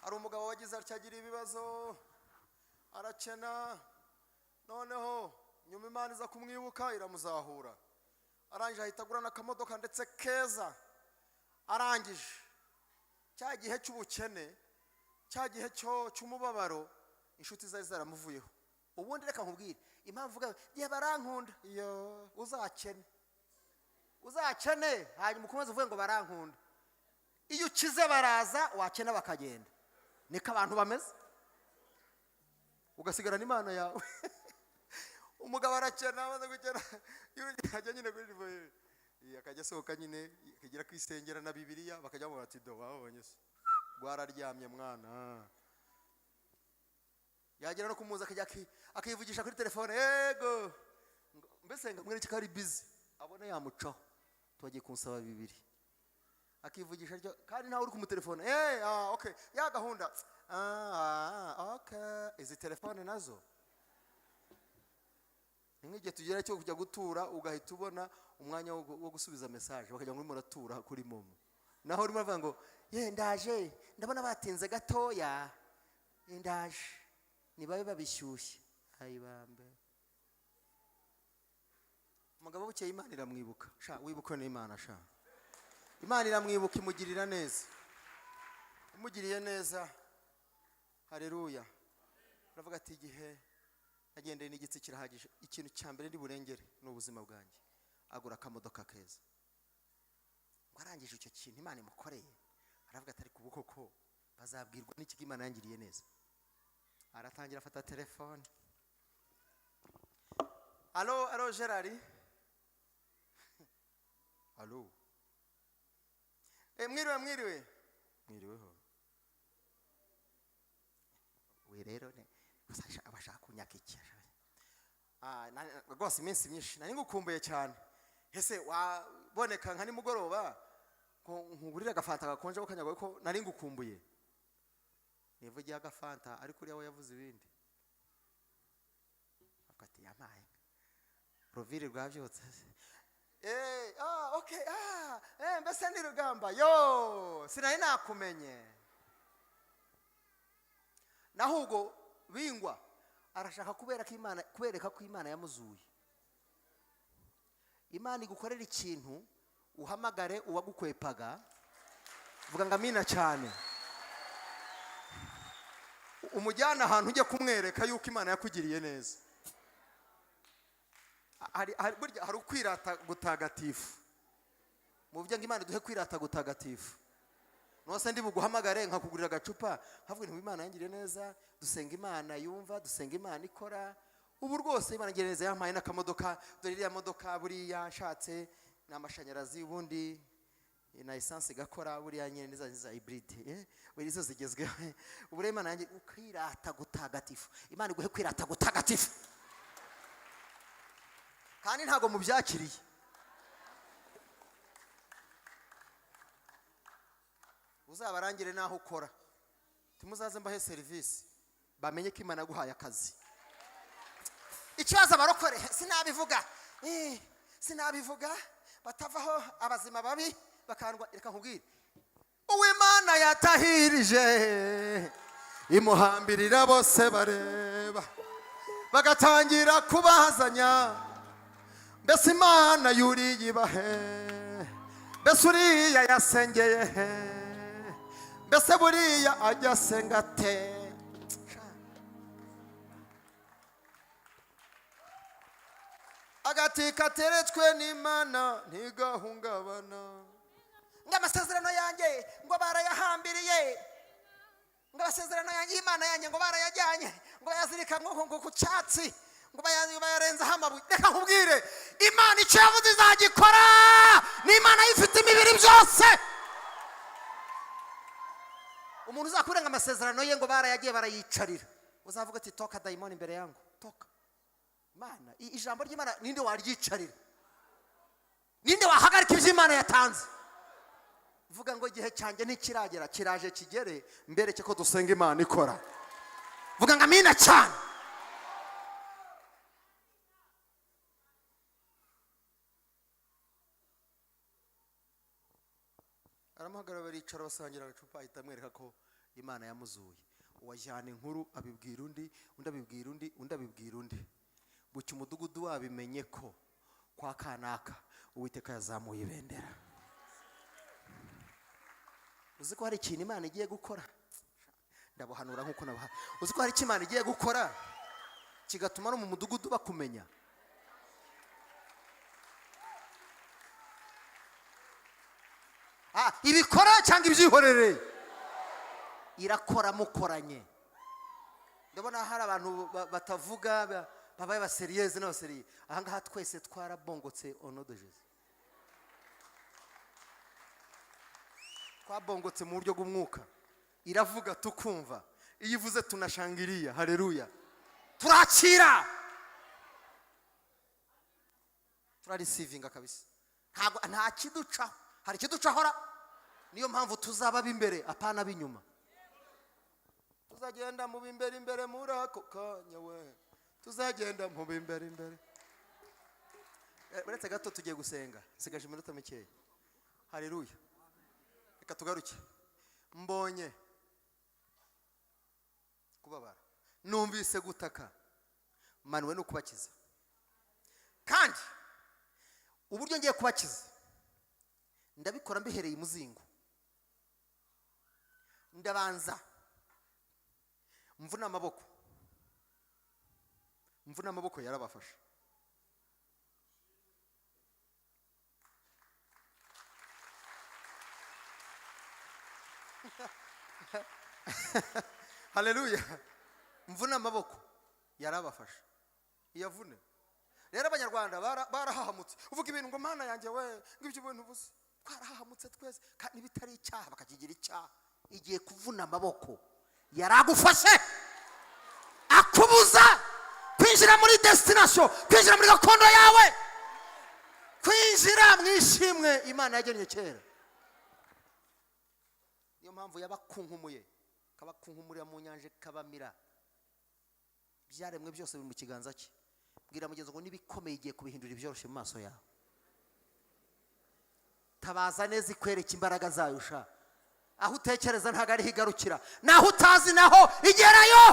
Hari umugabo wagize atya, agira ibibazo, arakena. Noneho nyuma Imana iza kumwibuka, iramuzahura. Arangije ahita agura n'akamodoka ndetse keza. Arangije, cya gihe cy'ubukene, cya gihe cyo cy'umubabaro, inshuti zari zaramuvuyeho. Ubundi reka nkubwire impamvu uvuga igihe barankunda. Iyo uzakene, uzakene, hanyuma ukomeze uvuge ngo barankunda. Iyo ukize baraza, wakena bakagenda. Niko abantu bameze, ugasigarana Imana yawe. Umugabo arakena. Amaze gukena, ajya nyine kuri rivoye, akajya asohoka nyine, akagera kwisengera na Bibiliya, bakajya bamubwira ati: "Do babonye se rwararyamye mwana." Yagera no kumuza, akajya akivugisha kuri telefone. Yego, mbese ngo amwereke ko ari busy, abone yamucaho, tubagiye kunsaba bibiri. Akivugisha atyo kandi ntawe uri kumutelefone. Ah, okay, ya gahunda, ah, okay. Izi telefone nazo ni nk'igihe tugera cyo kujya gutura, ugahita ubona umwanya wo gusubiza message, bakajya ngo urimo uratura kuri MoMo, naho urimo uravuga ngo: "Ye, ndaje, ndabona batinze gatoya. Ye, ndaje, nibabe babishyushye." Ayibambe! Umugabo bukeye Imana iramwibuka. Sha, wibukwe n'Imana. Sha, Imana iramwibuka, imugirira neza. Imugiriye neza, hareruya! Aravuga ati: "Igihe nagendeye n'igitsi kirahagije. Ikintu cya mbere ndi burengere ni ubuzima bwanjye." Agura akamodoka keza. Ngo arangije icyo kintu Imana imukoreye, aravuga ati: "Ariko ubu koko bazabwirwa n'iki ko Imana yangiriye neza?" Aratangira afata telefone: "Allô, allô, Gerard, allô. Mwiriwe, mwiriwe, mwiriweho. We rero bashaka kunyaka iki? Rwose iminsi myinshi, nari ngukumbuye cyane. Ese waboneka nka nimugoroba ngo nkugurire agafanta gakonje ko kanyagwa, ko nari ngukumbuye?" Nivugiye agafanta, ariko uriya we yavuze ibindi. Avuga ati: "Yampaye ruviri rwabyutse. Ah, okay, ah, mbese ni Rugamba? Yo, sinari nakumenye." Naho ubwo bingwa arashaka kubera ko Imana, kubereka ko Imana yamuzuye. Imana igukorera ikintu, uhamagare uwagukwepaga. Vuga ngo amina cyane. Umujyana ahantu ujya kumwereka yuko Imana yakugiriye neza. Burya hari ukwirata gutagatifu. Mu buryo ngo Imana iduhe kwirata gutagatifu. Nose ndi buguhamagare nkakugurira agacupa, nkavuga nti: "Imana yangiriye neza, dusenga Imana yumva, dusenga Imana ikora. Ubu rwose Imana yangiriye neza, yampaye n'akamodoka. Dore iriya modoka, buriya nshatse ni amashanyarazi, ubundi na essence igakora, buriya nyine niza za hybride, buriya izo zigezweho. Ubu rero Imana yanjye." Ukwirata gutagatifu, Imana iguhe kwirata gutagatifu. Kandi ntabwo mubyakiriye. Uzabarangire n'aho ukora, timuzaze mbahe serivisi, bamenye ko Imana yaguhaye akazi. Ikibazo abarokore, sinabivuga, sinabivuga, batavaho abazima babi bakandwa. Reka nkubwire, uw'Imana yatahirije imuhambirira bose bareba, bagatangira kubazanya: "Mbese Imana yuriye ibahe? Mbese uriya yasengeye he? Mbese buriya ajya asenga ate?" Agati kateretswe n'Imana ntigahungabana. Ngo amasezerano yanjye ngo barayahambiriye, ngo amasezerano yanjye y'Imana yanjye ngo barayajyanye, ngo bayazirika ngo ku cyatsi, ngo bayarenzaho amabuye. Reka nkubwire, Imana icyo yavuze izagikora. Ni Imana ifite imibiri byose. Umuntu uzakurenga amasezerano ye ngo barayagiye barayicarira, uzavuga ati: "Toka dayimoni imbere yangu, toka." Imana, ijambo ry'Imana ninde waryicarira? Ninde wahagarika ibyo Imana yatanze? Vuga ngo: "Igihe cyanjye ntikiragera, kiraje kigere, mbereke ko dusenga Imana ikora." Vuga ngo amina cyane. Aramuhagarara, baricara, basangira agacupa, ahita amwereka ko Imana yamuzuye. Uwajyana inkuru abibwira undi, undi abibwira undi, undi abibwira undi, bucya umudugudu wabimenye ko kwa kanaka Uwiteka yazamuye ibendera. Uzi ko hari ikintu Imana igiye gukora? Ndabuhanura nk'uko nabuha. Uzi ko hari icyo Imana igiye gukora kigatuma no mu mudugudu bakumenya? Ibikora cyangwa ibyihorere, irakora mukoranye. Ndabona hari abantu batavuga, babaye abaseriyeze n'abaseriye. Ahangaha twese twarabongotse au nom de Jésus. Twabongotse mu buryo bw'umwuka. Iravuga tukumva, iyo ivuze tunashangiriya. Haleluya! Turakira, turareceivinga kabisa. Ntabwo nta kiducaho, hari ikiducahora. Niyo mpamvu tuzaba ab'imbere, apana ab'inyuma. Tuzagenda mu b'imbere imbere muri ako kanya we, tuzagenda mu b'imbere imbere. Uretse gato tugiye gusenga, nsigaje iminota mikeya. Haleluya! Reka tugaruke. Mbonye kubabara, numvise gutaka, manuwe no kubakiza. Kandi uburyo ngiye kubakiza ndabikora mbihereye imuzingo. Ndabanza mvuna amaboko, mvuna amaboko yarabafashe. Haleluya! Mvuna amaboko yarabafashe, iyavune. Rero Abanyarwanda barahahamutse. Uvuga ibintu ngo: "Mana yanjye we," ngo ibyo bintu uvuze. Twarahahamutse twese, kandi bitari icyaha bakakigira icyaha. Igiye kuvuna amaboko yaragufashe, akubuza kwinjira muri destination, kwinjira muri gakondo yawe, kwinjira mu ishimwe Imana yagennye kera. Niyo mpamvu yabakunkumuye, kabakunkumurira mu nyanja, kabamira. Ibyaremwe byose biri mu kiganza cye. Bwira mugenzi ngo n'ibikomeye igiye kubihindura ibyoroshye mu maso yawe. Tabaza neza ikwereka imbaraga zayo sha. Aho utekereza ntabwo ariho igarukira, naho utazi naho igerayo.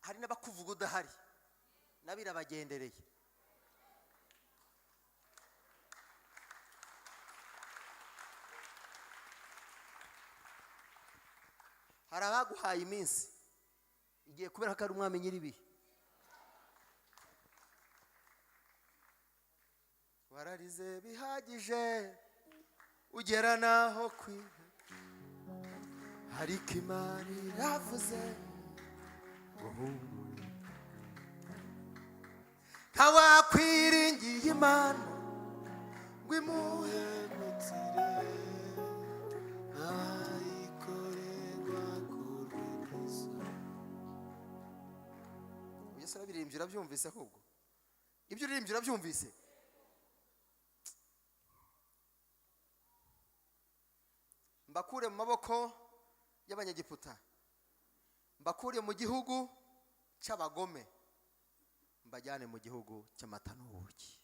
Hari n'abakuvuga udahari, nabo irabagendereye. Hari abaguhaye iminsi, igiye kubera ko ari umwami nyir'ibihe. Wararize bihagije, ugera naho kwiha, ariko Imana iravuze ngo humura. Ntawakwiringiye Imana ngo imuhe Muhemukire ntayikorerwa kurwe n'isoni. Yesu arabiririmbye, urabyumvise? Ahubwo ibyo uririmbye urabyumvise? Mbakure mu maboko y'Abanyegiputa, mbakure mu gihugu cy'abagome, mbajyane mu gihugu cy'amata n'ubuki.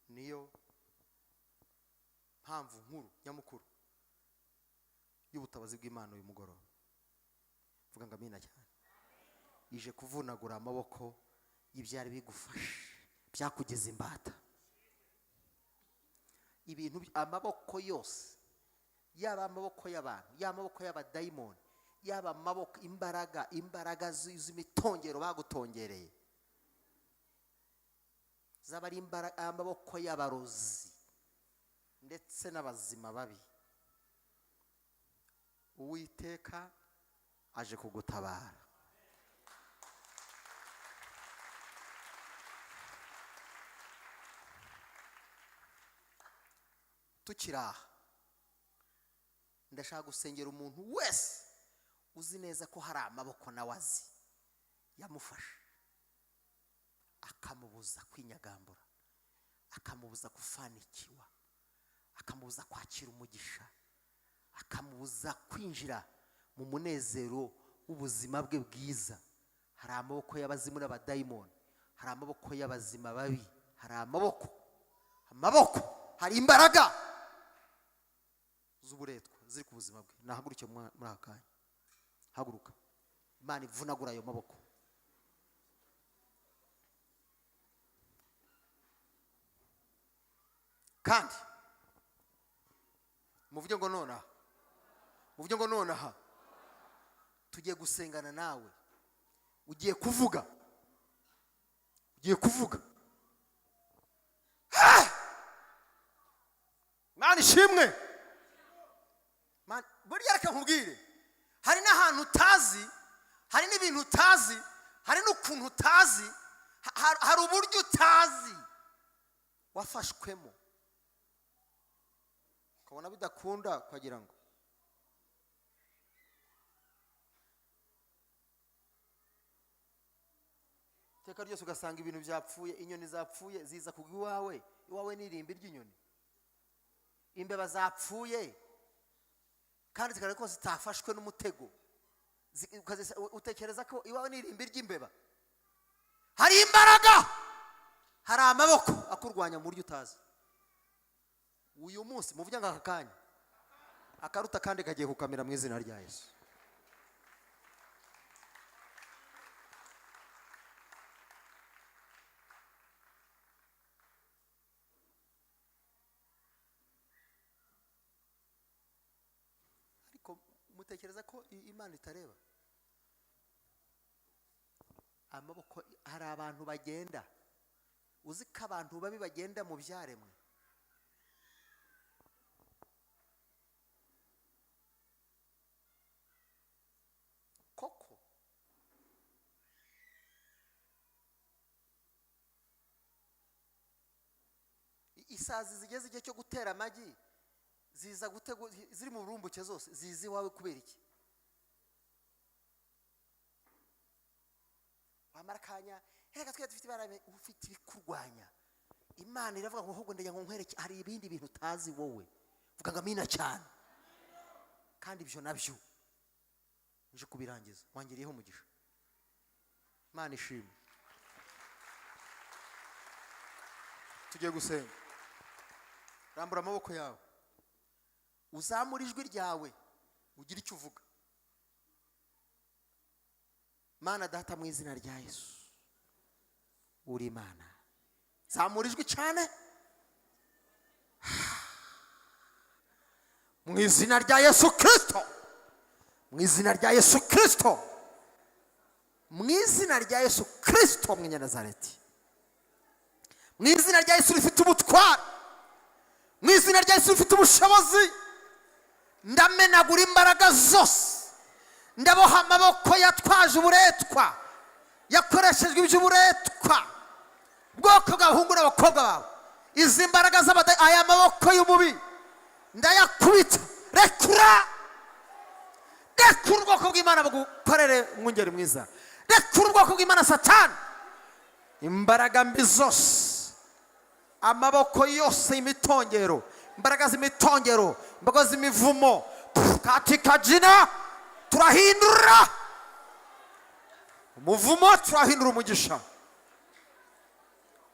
Niyo mpamvu nkuru nyamukuru y'ubutabazi bw'Imana uyu mugoroba. Vuga ngo amina cyane. Ije kuvunagura amaboko y'ibyari bigufashe, byakugeza imbata. Ibintu amaboko yose, yaba amaboko y'abantu, yaba amaboko y'abadayimoni, yaba amaboko, imbaraga z'imitongero bagutongereye, zaba ari amaboko y'abarozi ndetse n'abazima babi, Uwiteka aje kugutabara. Tukiri aha, ndashaka gusengera umuntu wese uzi neza ko hari amaboko nawe azi yamufashe, akamubuza kwinyagambura, akamubuza gufanikiwa, akamubuza kwakira umugisha, akamubuza kwinjira mu munezero w'ubuzima bwe bwiza. Hari amaboko y'abazimu n'abadayimoni, hari amaboko y'abazima babi, hari amaboko, hari imbaraga z'uburetwa ziri ku buzima bwe. Nahaguruke muri aka kanya. Haguruka, Imana ivunagura ayo maboko. Kandi muvuge ngo nonaha, muvuge ngo nonaha tugiye gusengana nawe. Ugiye kuvuga, ugiye kuvuga. Ah! Imana ishimwe. Burya reka nkubwire, hari n'ahantu utazi, hari n'ibintu utazi, hari n'ukuntu utazi, hari uburyo utazi wafashwemo, ukabona bidakunda, ukagira ngo iteka ryose ugasanga ibintu byapfuye, inyoni zapfuye ziza kugwa iwawe. Iwawe ni irimbi ry'inyoni. Imbeba zapfuye kandi zigaragara ko zitafashwe n'umutego, utekereza ko iwawe ni irimbi ry'imbeba. Hari imbaraga, hari amaboko akurwanya mu buryo utazi. Uyu munsi muvuge ngo aka kanya akaruta kandi kagiye kukamira mu izina rya Yesu. Ariko mutekereza ko Imana itareba amaboko? Hari abantu bagenda, uzi ko abantu babi bagenda mu byaremwe? Koko isazi zigeze igihe cyo gutera amagi ziza gutego ziri mu burumbuke zose ziza iwawe kubera iki? Wamara akanya, reka twe dufite ibara, ufite ibikurwanya. Imana iravuga ngo ahubwo ndagira ngo nkwereke, hari ibindi bintu utazi wowe. Vuga ngo amina cyane. Kandi ibyo nabyo nje kubirangiza, wangiriyeho umugisha. Imana ishimwe. Tugiye gusenga. Rambura amaboko yawe, uzamure ijwi ryawe, ugire icyo uvuga. Mana Data, mu izina rya Yesu, uri Imana. Zamura ijwi cyane. Mu izina rya Yesu Kirisito, mu izina rya Yesu Kirisito, mu izina rya Yesu Kirisito Munyanazareti. Mu izina rya Yesu rifite ubutware, mu izina rya Yesu rifite ubushobozi, ndamenagura imbaraga zose, ndaboha amaboko yatwaje uburetwa, yakoreshejwe iby'uburetwa, bwoko bw'abahungu n'abakobwa bawe. Izi mbaraga z'abada, aya maboko y'umubi ndayakubita. Rekura, rekura ubwoko bw'Imana bugukorere. Mwungeri mwiza, rekura ubwoko bw'Imana. Satani, imbaraga mbi zose, amaboko yose y'imitongero, imbaraga z'imitongero, imbaraga z'imivumo, katika jina, turahindura umuvumo, turahindura umugisha.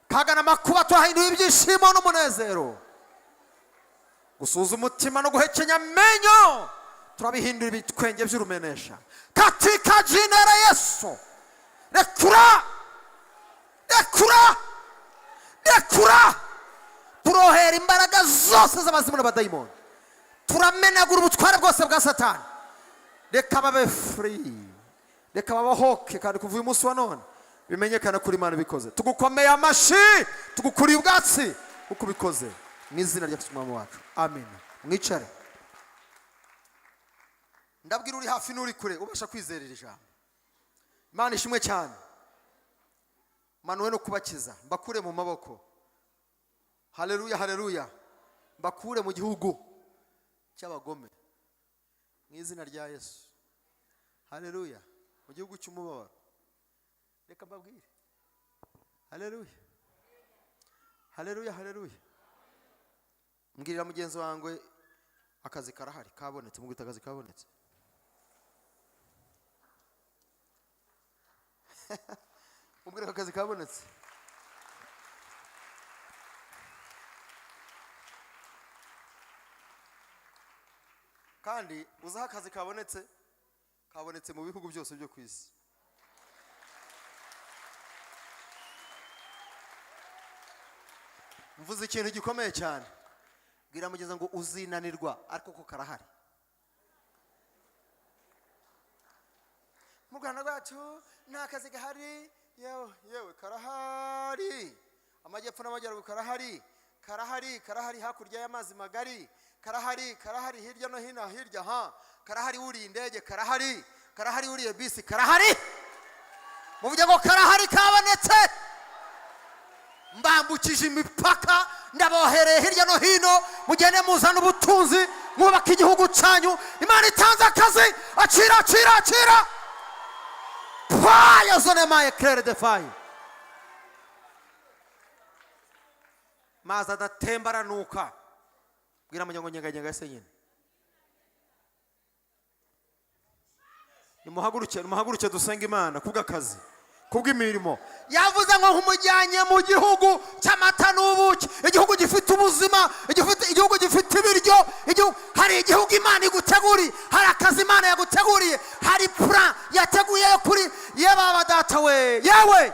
Kagana amakuba, turahindura ibyishimo n'umunezero. Gusuza umutima no guhekenya amenyo, turabihindura ibitwenge by'urumenesha. Katika jina la Yesu, rekura, rekura, rekura. Turohera imbaraga zose z'abazimu n'abadayimoni, turamenagura ubutware bwose bwa Satani. Reka babe free, reka babohoke. Kandi kuva uyu munsi wa none bimenyekane kuri Imana ibikoze. Tugukomeye amashyi, tugukuriye ubwatsi kuko ubikoze, mu izina rya Kristo Umwami wacu, amen. Mwicare. Ndabwira uri hafi n'uri kure ubasha kwizerera ijambo. Imana ishimwe cyane. Manuwe no kubakiza, mbakure mu maboko. Haleluya, haleluya. Mbakure mu gihugu cy'abagome mu izina rya Yesu. Haleluya. Mu gihugu cy'umubabaro. Reka mbabwire. Haleluya, haleluya, haleluya. Mbwirira mugenzi wanjye, akazi karahari, kabonetse. Mubwite akazi kabonetse. Mubwire ko akazi kabonetse. Kandi uzi aho akazi kabonetse? Kabonetse mu bihugu byose byo ku isi. Mvuze ikintu gikomeye cyane. Bwira mugenzi ngo uzinanirwa, ariko ko karahari. Mu Rwanda rwacu nta kazi gahari. Yewe yewe, karahari. Amajyepfo n'amajyaruguru karahari, karahari, karahari. Hakurya y'amazi magari karahari, karahari. Hirya no hino, hirya ha karahari. Wuriye indege karahari, karahari. Wuriye bisi karahari. Muvuge ngo karahari, kabonetse. Mbambukije imipaka, ndabohereye hirya no hino, mugende muzana ubutunzi, mwubaka igihugu cyanyu. Imana itanze akazi. Akira, akira, akira. Paya zonemaye kerere defayi, mazi adatemba aranuka. Bwira mugira ngo nyenganyenga se nyine. Nimuhaguruke, nimuhaguruke dusenge Imana kubw'akazi, kubw'imirimo. Yavuze ngo nkumujyanye mu gihugu cy'amata n'ubuki, igihugu gifite ubuzima, igihugu gifite ibiryo. Hari igihugu Imana iguteguriye, hari akazi Imana yaguteguriye, hari plan yateguye yo kuri yebaba data we yewe.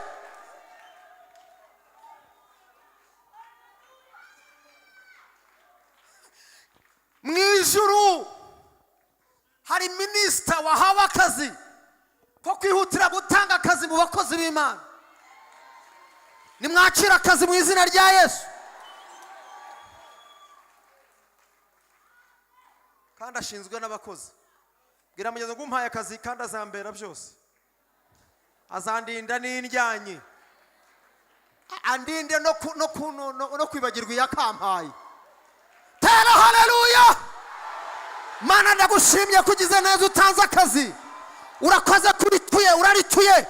Mu ijuru hari minisita wahawe akazi ko kwihutira gutanga akazi mu bakozi b'Imana. Nimwakira akazi mu izina rya Yesu. Kandi ashinzwe n'abakozi. Bwira mugenzi ngo umpaye akazi kandi azambera byose, azandinda n'indyanyi, andinde no kwibagirwa iyakampaye. Tera haleluya. Mana, ndagushimye ko ugize neza, utanze akazi. Urakoze kurituye, urarituye,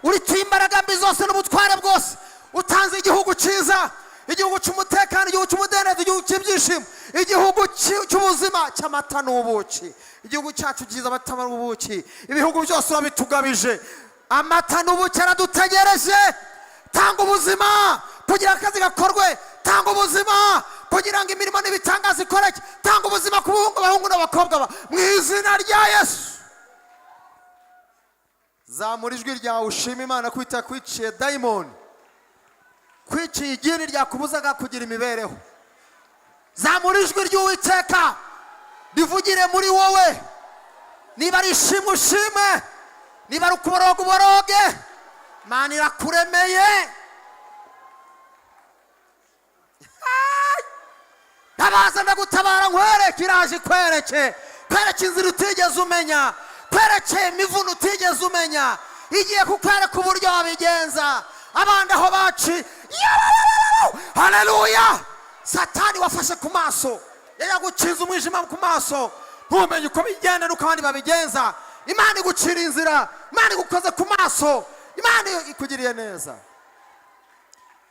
urituye imbaraga mbi zose n'ubutware bwose. Utanze igihugu cyiza, igihugu cy'umutekano, igihugu cy'umudendezo, igihugu cy'ibyishimo, igihugu cy'ubuzima, cy'amata n'ubuki. Igihugu cyacu cyiza, amata n'ubuki. Ibihugu byose urabitugabije, amata n'ubuki aradutegereje. Tanga ubuzima kugira akazi gakorwe, tanga ubuzima kugira ngo imirimo n'ibitangaza ikoreke, tanga ubuzima ku bahungu n'abakobwa mu izina rya Yesu. Zamura ijwi ryawe ushima Imana ko itakwiciye dayimoni, kwiciye igini ryakubuzaga kugira imibereho. Zamura ijwi ry'Uwiteka rivugire muri wowe. Niba ari ishimwe ushime, niba ari ukuboroga uboroge. Imana irakuremeye. Ndabaza, ndagutabara, nkwereke. Iraje ikwereke, kwereke inzira utigeze umenya, kwereke imivuno utigeze umenya. Igiye kukwereka uburyo wabigenza abandi aho baci. Haleluya! Satani wafashe ku maso, yaguciza umwijima ku maso, ntumenye uko bigenda n'uko abandi babigenza. Imana igucira inzira, Imana igukoze ku maso, Imana ikugiriye neza.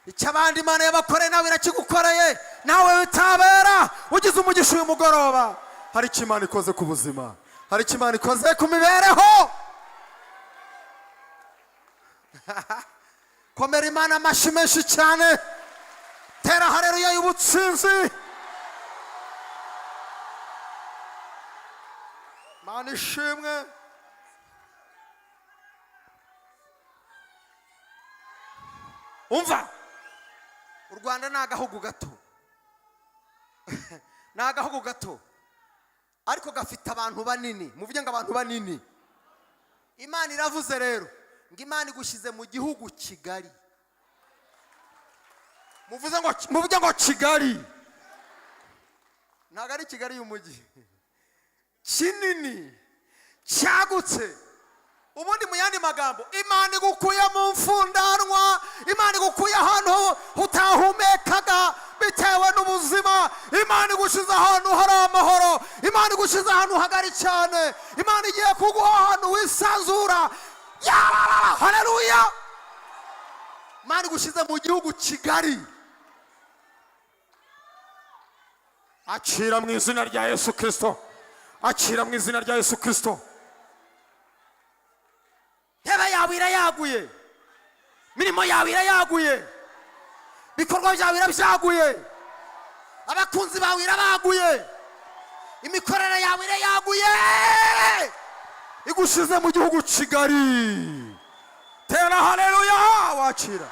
Icyo abandi Imana yabakoreye, nawe irakigukoreye. Nawe bitabera ugize umugisha uyu mugoroba. Hari icyo Imana ikoze ku buzima, hari icyo Imana ikoze ku mibereho. Komera Imana amashyi menshi cyane, tera hareruya y'ubutsinzi. Imana ishimwe. Umva, u Rwanda ni agahugu gato, ni agahugu gato, ariko gafite abantu banini. Muvuge ngo abantu banini. Imana iravuze rero ngo Imana igushyize mu gihugu Kigali. Muvuze ngo, muvuge ngo Kigali. Ntabwo ari Kigali y'umujyi, kinini cyagutse. Ubundi mu yandi magambo, Imana igukuye mu mfundanwa, Imana igukuye ahantu utahumekaga bitewe n'ubuzima, Imana igushyize ahantu hari amahoro, Imana igushyize ahantu hagari cyane, Imana igiye kuguha ahantu wisanzura. Yararara, haleluya! Imana igushyize mu gihugu Kigali. Akira mu izina rya Yesu Kirisito, akira mu izina rya Yesu Kirisito. Ntebe yawe irayaguye, imirimo yawe irayaguye, ibikorwa byawe irabyaguye, abakunzi bawe irabaguye, imikorere yawe irayaguye. Igushyize mu gihugu Kigali. Tera haleluya wakira.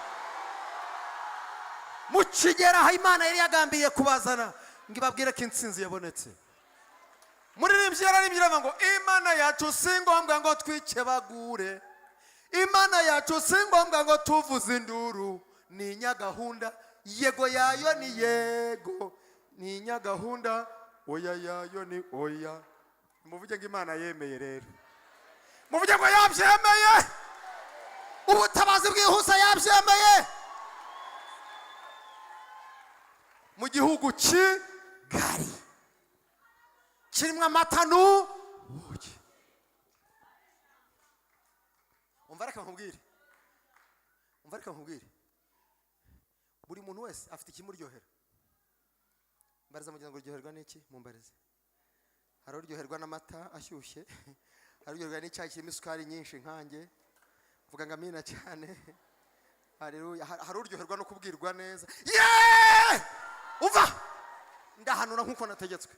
Mukigera aho Imana yari yagambiriye kubazana ngo ibabwire ko intsinzi yabonetse. Muririmbyi yararimbye, iravuga ngo Imana yacu si ngombwa ngo twikebagure, Imana yacu si ngombwa ngo tuvuze induru, ni inyagahunda. Yego yayo ni yego, ni inyagahunda, oya yayo ni oya. Muvuge ngo Imana yemeye rero, muvuge ngo yabyemeye. Ubutabazi bwihuse yabyemeye. Mu gihugu Kigali kirimo amata n'ubuki. Umva, reka nkubwire, umva, reka nkubwire. Buri muntu wese afite ikimuryohera. Mbariza mugira ngo uryoherwa n'iki? Mumbarize. Hari uryoherwa n'amata ashyushye, hari uryoherwa n'icyayi kirimo isukari nyinshi nkanjye, mvuga ngo amina cyane, haleluya. Hari uryoherwa no kubwirwa neza. Yeee! Umva, ndahanura nk'uko nategetswe.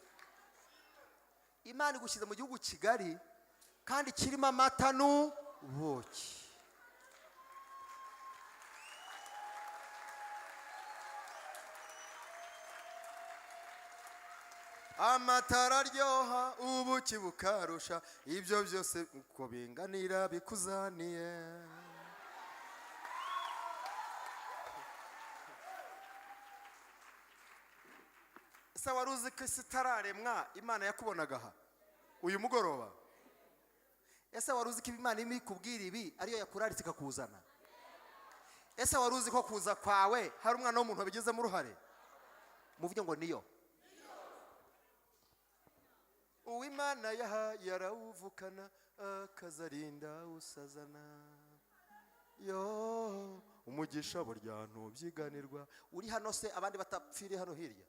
Imana igushyize mu gihugu Kigali kandi kirimo amata n'ubuki. Amata araryoha, ubuki bukarusha. Ibyo byose uko binganira bikuzaniye. Ese wari uzi ko isi itararemwa Imana yakubonaga aha uyu mugoroba? Ese wari uzi ko Imana irimo ikubwira ibi ariyo yakuraritse ikakuzana? Ese wari uzi ko kuza kwawe hari umwana w'umuntu wabigizemo uruhare? Muvuge ngo niyo. Uwimana yahaye arawuvukana, akazarinda usazana. Yo umugisha burya ntubyiganirwa. Uri hano se abandi batapfiriye hano hirya?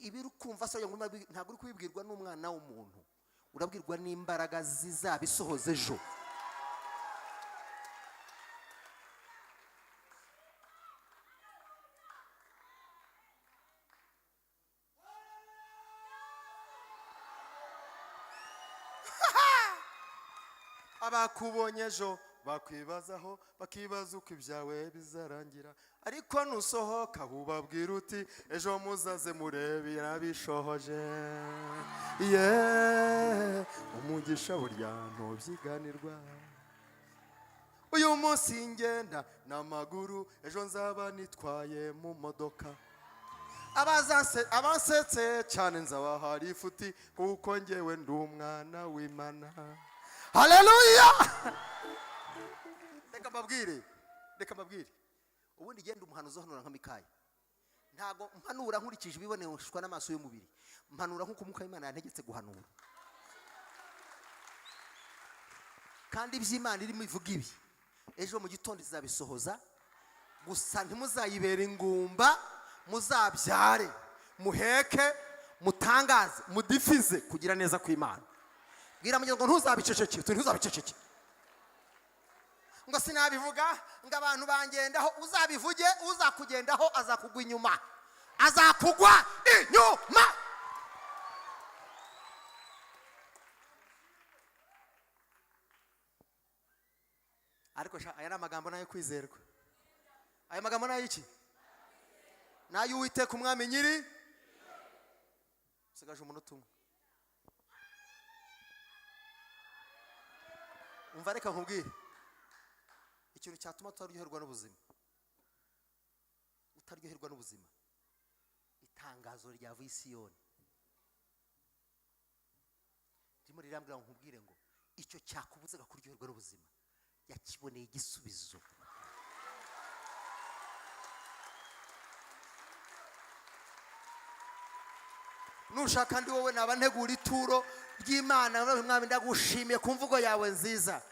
Ibi uri kumva se wagira ngo ntabwo uri kubibwirwa n'umwana w'umuntu, urabwirwa n'imbaraga zizabisohoza ejo. Abakubonye ejo bakwibazaho, bakibaza uko ibyawe bizarangira, ariko nusohoka ubabwira uti ejo muzaze murebe irabishohoje. Ye umugisha burya ntubyiganirwa. Uyu munsi ngenda n'amaguru, ejo nzaba nitwaye mu modoka. Abansetse cyane nzabaha ifuti, kuko ngewe ndi umwana w'Imana. Haleluya! Reka mbabwire, reka mbabwire. Ubundi genda umuhanuzi uhanura nka Mikaya. Ntago mpanura nkurikije ibiboneshwa n'amaso y'umubiri, mpanura nk'uko Umwuka w'Imana yantegetse guhanura. Kandi iby'Imana irimo ivuga ibi, ejo mu gitondo izabisohoza. Gusa ntimuzayibere ingumba, muzabyare, muheke, mutangaze, mudifize kugira neza kw'Imana. Bwira mugenzi ngo ntuzabiceceke, uti ntuzabiceceke, ngo sinabivuga ngo abantu bangendaho. Uzabivuge, uzakugendaho azakugwa inyuma, azakugwa inyuma. Ariko sha, aya ni amagambo nayo kwizerwa. Aya magambo ni ay'iki? Ni ay'Uwiteka Umwami nyiri. Usigaje umunota umwe. Umva, reka nkubwire ikintu cyatuma tutaryoherwa n'ubuzima. Utaryoherwa n'ubuzima, itangazo ryavuye i Siyoni ririmo rirambwira ngo nkubwire ngo icyo cyakubuzaga kuryoherwa n'ubuzima yakiboneye igisubizo. Nushaka ndi wowe, naba ntegura ituro ry'Imana. Mwami, ndagushimiye ku mvugo yawe nziza.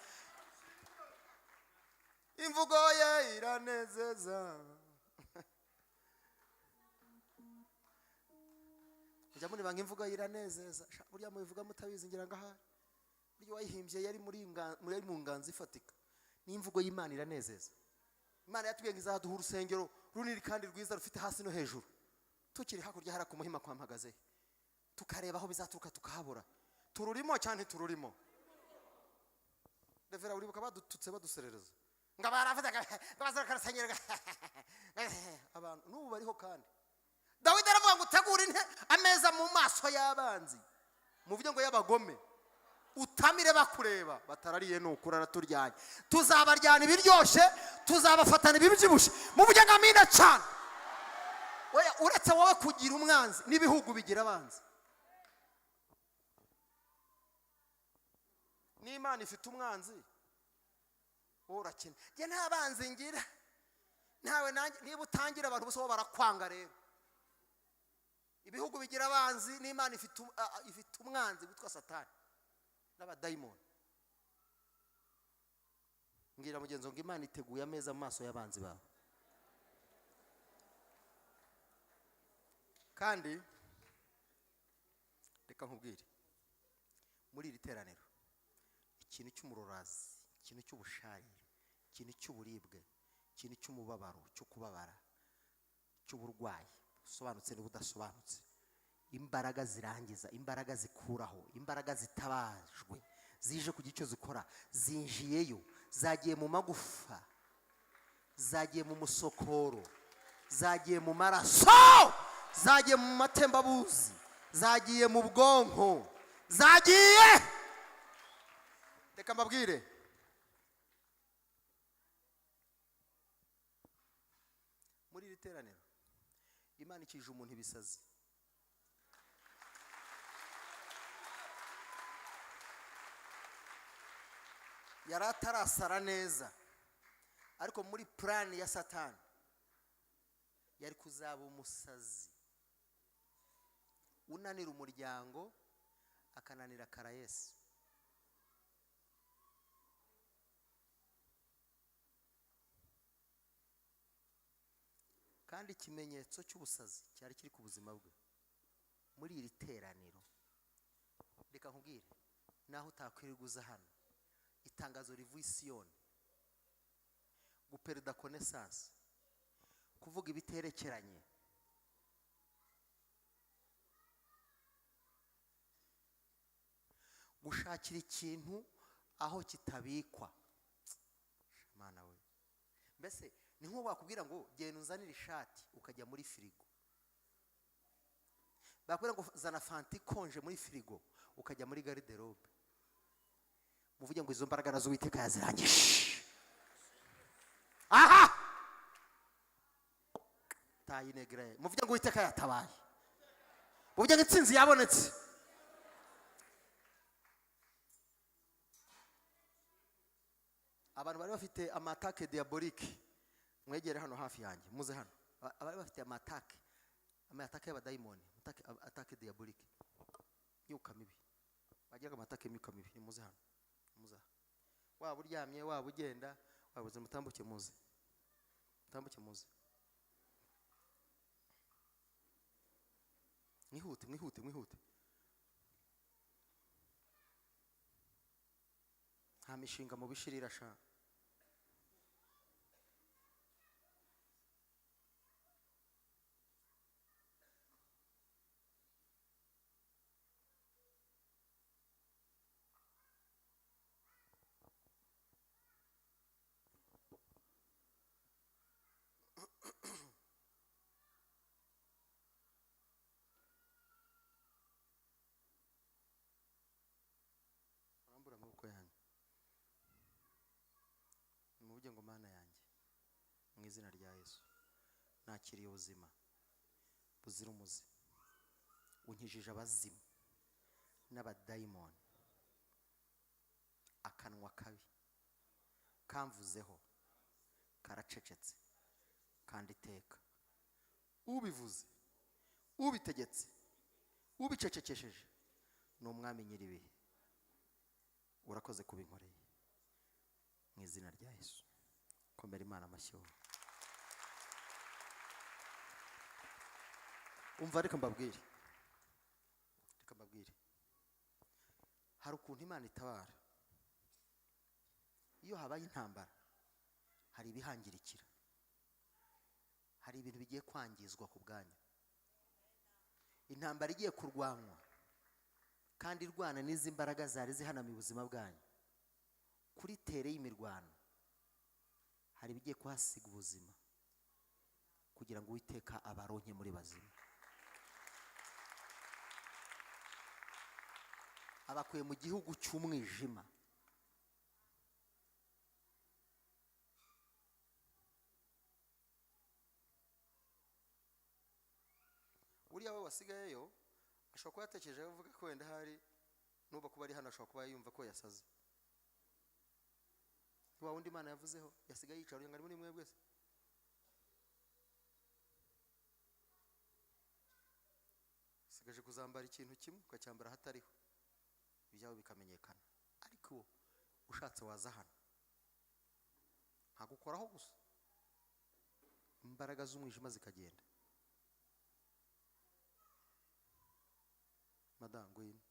Imvugo ye iranezeza. Mujya muribanga, imvugo ye iranezeza. Sha, burya mubivuga mutabizi, ngira ngo ahari burya uwayihimbye yari mu nganzo ifatika. N'imvugo y'Imana iranezeza. Imana yatubwiye ngo izaduha urusengero runini kandi rwiza, rufite hasi no hejuru. Tukiri hakurya hariya ku Muhima kwa Mpagaze, tukareba aho bizaturuka tukahabura. Tururimo cyangwa ntitururimo? Revera, uribuka badututse, baduserereza ngo baravugaga ngo bazareka urusengero abantu n'ubu bariho. Kandi Dawidi aravuga ngo utegure ameza mu maso y'abanzi, muvuge ngo y'abagome, utamire bakureba. Batarariye ni ukuri, araturyanye. Tuzabaryana ibiryoshye, tuzabafatana ibibyibushye. Muvuge ngo amina cyane. Oya, uretse wowe kugira umwanzi, n'ibihugu bigira abanzi, n'Imana ifite umwanzi. Wowe urakina, njye nta banzi ngira, ntawe nanjye. Niba utangira abantu bose bo barakwanga. Rero ibihugu bigira abanzi, n'Imana ifite umwanzi witwa Satani n'abadayimoni. Mbwira mugenzi ngo Imana iteguye ameza mu maso y'abanzi bawe. Kandi reka nkubwire, muri iri teraniro, ikintu cy'umurorazi, ikintu cy'ubusharire, ikintu cy'uburibwe, ikintu cy'umubabaro, cyo kubabara, cy'uburwayi busobanutse n'ubudasobanutse, imbaraga zirangiza, imbaraga zikuraho, imbaraga zitabajwe zije kugira icyo zikora, zinjiyeyo, zagiye mu magufa, zagiye mu musokoro, zagiye mu maraso, zagiye mu matembabuzi, zagiye mu bwonko, zagiye. Reka mbabwire, muri iri teraniro Imana ikije umuntu ibisazi. Yari atarasara neza, ariko muri plan ya Satani yari kuzaba umusazi unanira umuryango, akananira Karayesi. Kandi ikimenyetso cy'ubusazi cyari kiri ku buzima bwe. Muri iri teraniro, reka nkubwire, naho utakwirirwa uza hano, itangazo rivuye i Siyoni: guperida connaissance, kuvuga ibiterekeranye, gushakira ikintu aho kitabikwa. Mana we, mbese ni nko bakubwira ngo genda unzanire ishati, ukajya muri firigo. Bakubwira ngo zana fanta ikonje muri firigo, ukajya muri garde-robe. Muvuge ngo izo mbaraga nazo Uwiteka yazirangije. Aha. Tayinegre, muvuge ngo Uwiteka yatabaye, muvuge ngo intsinzi yabonetse. Abantu bari bafite ama attaques diaboliques, mwegere hano hafi yanjye, muze hano. Abari bafite ama attaques y'abadayimoni, attaque diabolique, myuka mibi, bagiraga ama attaques y'imyuka mibi, nimuze hano, muze aha. Waba uryamye, waba ugenda, waba uzi, mutambuke muze, mutambuke muze, mwihute, mwihute, mwihute. Nta mishinga mu bishirira sha. Murambure amaboko yanyu, muvuge ngo: "Mana yanjye, mu izina rya Yesu nakiriye ubuzima buzira umuze. Unkijije abazimu n'abadayimoni. Akanwa kabi kamvuzeho karacecetse, kandi iteka ubivuze, ubitegetse, ubicecekesheje ni Umwami nyir'ibihe. Urakoze kubinkoreye mu izina rya Yesu." Komera Imana amashyi wowe. Umva, reka mbabwire, reka mbabwire, hari ukuntu Imana itabara. Iyo habaye intambara, hari ibihangirikira, hari ibintu bigiye kwangizwa ku bwanyu. Intambara igiye kurwanwa kandi irwana n'izi mbaraga zari zihanamiye ubuzima bwanyu kuri terrain y'imirwano, hari ibigiye kuhasiga ubuzima kugira ngo Uwiteka abaronke muri bazima. Abakuye mu gihugu cy'umwijima. Uriya we wasigayeyo ashobora kuba yatekereje avuga ko wenda hari nuba kuba ari hano, ashobora kuba yumva ko yasaze. Wa wundi Imana yavuzeho yasigaye yicara ngo ari muri mwebwe se. Sigaje kuzambara ikintu kimwe, ukacyambara ahatariho, ibyawe bikamenyekana. Ariko uwo ushatse waza hano ntagukoraho gusa, imbaraga z'umwijima zikagenda. Madamu, ngwino.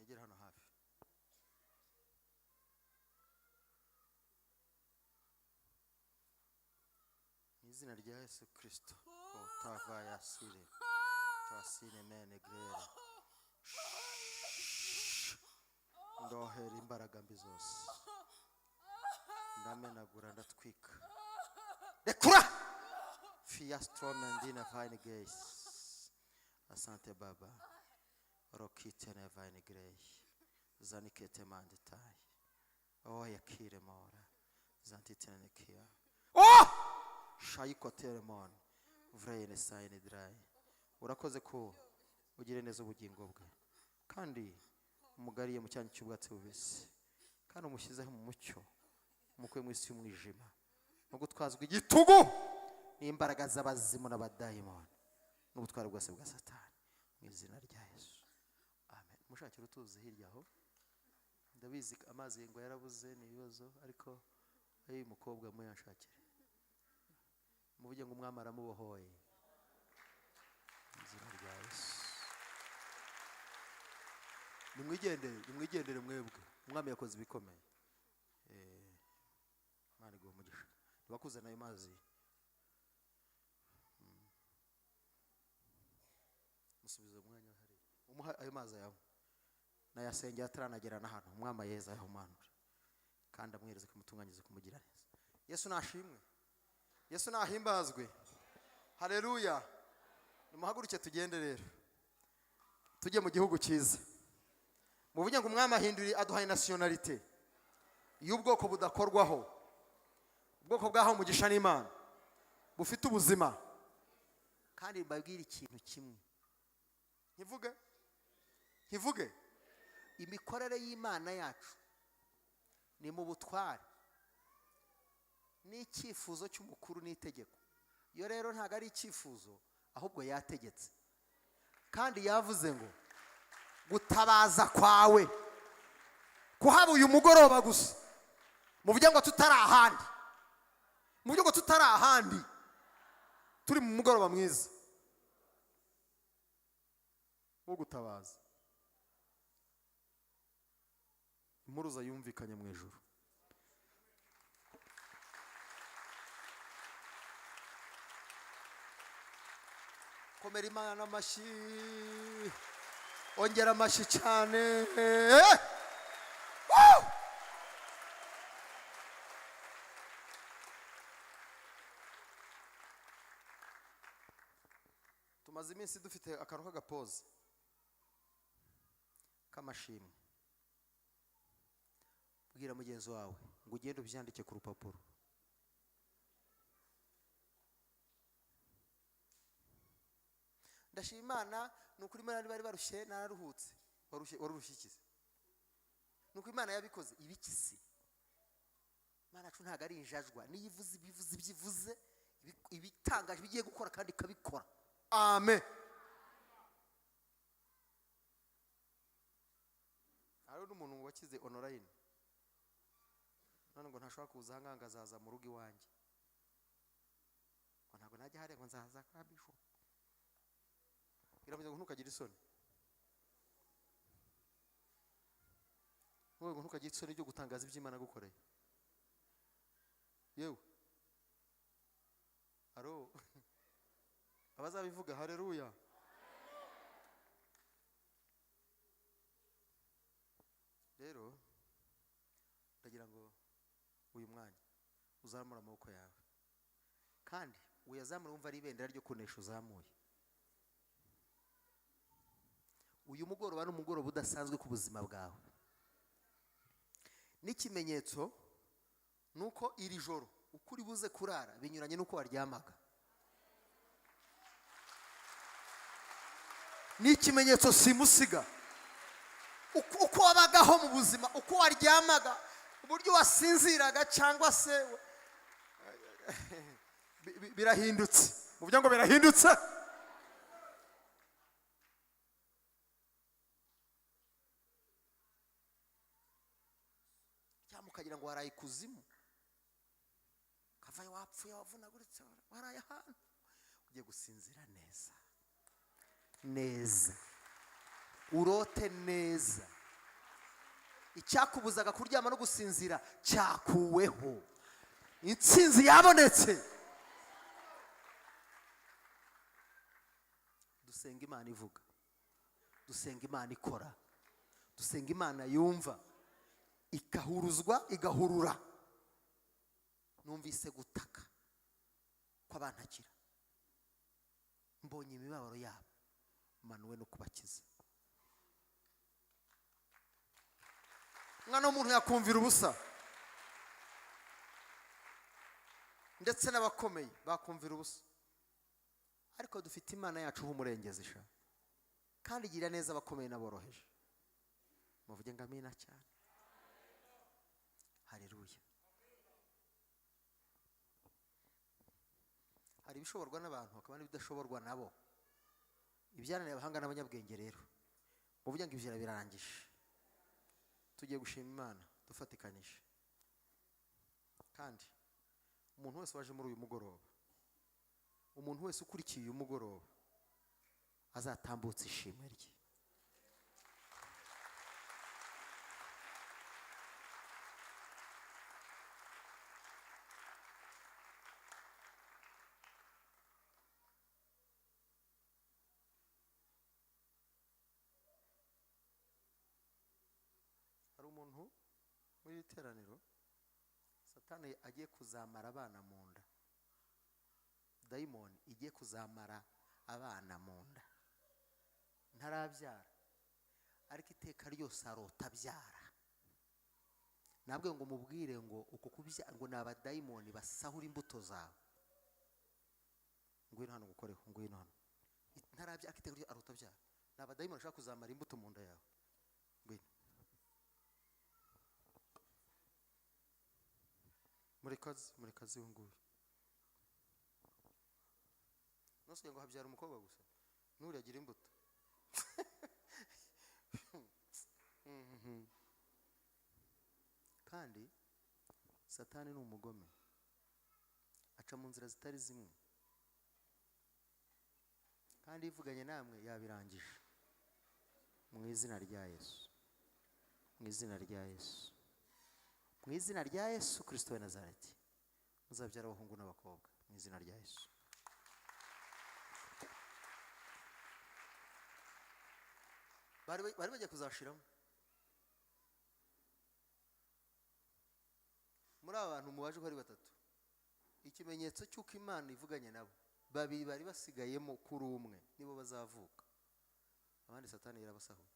Egera hano hafi. Mu izina rya Yesu Kirisito, otava yasire tasine mene grere, ndohera imbaraga mbi zose, ndamenagura, ndatwika, rekura fiastromendine vine geis. Asante Baba. Rokitene vine grey zanikete manditai oh yakire mora zantitene kia oh shayikotere mon vreyene sayine dry. Urakoze ko ugire neza ubugingo bwe, kandi umugariye mu cyanya cy'ubwatsi bubisi, kandi umushyizeho mu mucyo, umukuye mu isi y'umwijima no gutwazwa igitugu n'imbaraga z'abazimu n'abadayimoni n'ubutware bwose bwa Satani, mu izina rya Yesu, amen. Mushakira utuzi hirya aho. Ndabizi amazi ngo yarabuze, ni ibibazo, ariko ayo mukobwa muyanshakire. Muvuge ngo Umwami aramubohoye mu izina rya Yesu. Nimwigendere, nimwigendere mwebwe, Umwami yakoze ibikomeye. Imana iguhe umugisha. Ntibakuzana ayo mazi. Musubize umwanya hariya, umuha ayo mazi ayanywe. Nayasengeye ataranagera na hano. Umwami ayeza, ayahumanure, kandi amwereze kumutunganyiriza, kumugira neza. Yesu nashimwe, Yesu nahimbazwe, haleluya. Nimuhaguruke tugende rero. Tujye mu gihugu cyiza. Muvuge ngo umwami ahinduriye, aduhaye nationalité y'ubwoko budakorwaho, ubwoko bwahawe umugisha n'Imana, bufite ubuzima. Kandi mbabwire ikintu kimwe, nkivuge nkivuge, imikorere y'Imana yacu ni mu butware n'icyifuzo cy'umukuru n'itegeko. Iyo rero ntabwo ari icyifuzo, ahubwo yategetse, kandi yavuze ngo gutabaza kwawe kuhaba uyu mugoroba gusa. Muvuge ngo tutari ahandi, muvuge ngo tutari ahandi, turi mu mugoroba mwiza wo gutabaza. Impuruza yumvikanye mu ijuru. Komera Imana amashyi, ongera amashyi cyane. Woo! Tumaze iminsi dufite akantu k'agapoze k'amashimwe. Bwira mugenzi wawe ngo ugende ubyandike ku rupapuro. Ndashima Imana, ni ukuri muri bari barushye nararuhutse. Warushye, warurushye iki se? Ni uko Imana yabikoze. Ibiki se? Imana yacu ntabwo ari injajwa, niyo ivuze ibivuze, ibyo ivuze ibitangaje bigiye gukora kandi ikabikora. Amen. Hariho n'umuntu wakize online, none ngo ntashobora kuza aha ngaha, ngo azaza mu rugo iwanjye, ngo ntabwo najya hariya, ngo nzaza kwa bishop. Biravuze ngo ntukagire isoni, wowe ngo ntukagire isoni ryo gutangaza ibyo Imana yagukoreye. Yewe aro abazabivuga haleluya. Rero ndagira ngo uyu mwanya uzamure amaboko yawe, kandi uyazamure wumva ari ibendera ryo kunesha uzamuye. Uyu mugoroba ni umugoroba udasanzwe ku buzima bwawe, n'ikimenyetso nuko iri joro uko uri buze kurara binyuranye n'uko waryamaga. Ni ikimenyetso simusiga. Uko wabagaho mu buzima, uko waryamaga, uburyo wasinziraga, cyangwa se birahindutse. Muvuge ngo birahindutse. Cyangwa ukagira ngo waraye ikuzimu, ukavayo wapfuye, wavunaguritse, waraye ahantu. Ugiye gusinzira neza neza, urote neza. Icyakubuzaga kuryama no gusinzira cyakuweho, intsinzi yabonetse. Dusenga Imana ivuga, dusenga Imana ikora, dusenga Imana yumva, ikahuruzwa igahurura. Numvise gutaka kw'abantakira, mbonye imibabaro yabo, manuwe no kubakiza. Umwana w'umuntu yakumvira ubusa, ndetse n'abakomeye bakumvira ubusa, ariko dufite Imana yacu nk'umurengezi sha, kandi igira neza abakomeye n'aboroheje. Muvuge ngo amina cyane. Haleluya. Hari ibishoborwa n'abantu, hakaba n'ibidashoborwa nabo. Ibyananiye abahanga n'abanyabwenge rero, muvuge ngo ibyo birarangije. Tugiye gushima Imana dufatikanyije. Kandi umuntu wese waje muri uyu mugoroba, umuntu wese ukurikiye uyu mugoroba, azatambutse ishimwe rye. Hari umuntu muri iri teraniro Satani agiye kuzamara abana mu nda, dayimoni igiye kuzamara abana mu nda, ntarabyara Ariko iteka ryose arota abyara. Nabwe ngo mubwire ngo uko kubyara ngo ni abadayimoni basahura imbuto zawe. Ngwino hano ngukoreho, ngwino hano. Ntarabya, ariko iteka ryose arota abyara. Ni abadayimoni bashaka kuzamara imbuto mu nda yawe. Ngwino. Murekazi, murekazi uyu nguyu. Ntusigaye ngo habyara umukobwa gusa, nturiya imbuto. Kandi Satani ni umugome, aca mu nzira zitari zimwe, kandi yivuganye namwe yabirangije. Mu izina rya Yesu, mu izina rya Yesu, mu izina rya Yesu Kristo wa Nazareti, muzabyara abahungu n'abakobwa mu izina rya Yesu. Bari bagiye kuzashiramo. Muri aba bantu mubaje ko ari batatu, ikimenyetso cy'uko Imana ivuganye nabo, babiri bari basigayemo kuri umwe nibo bazavuka, abandi Satani yarabasahuye.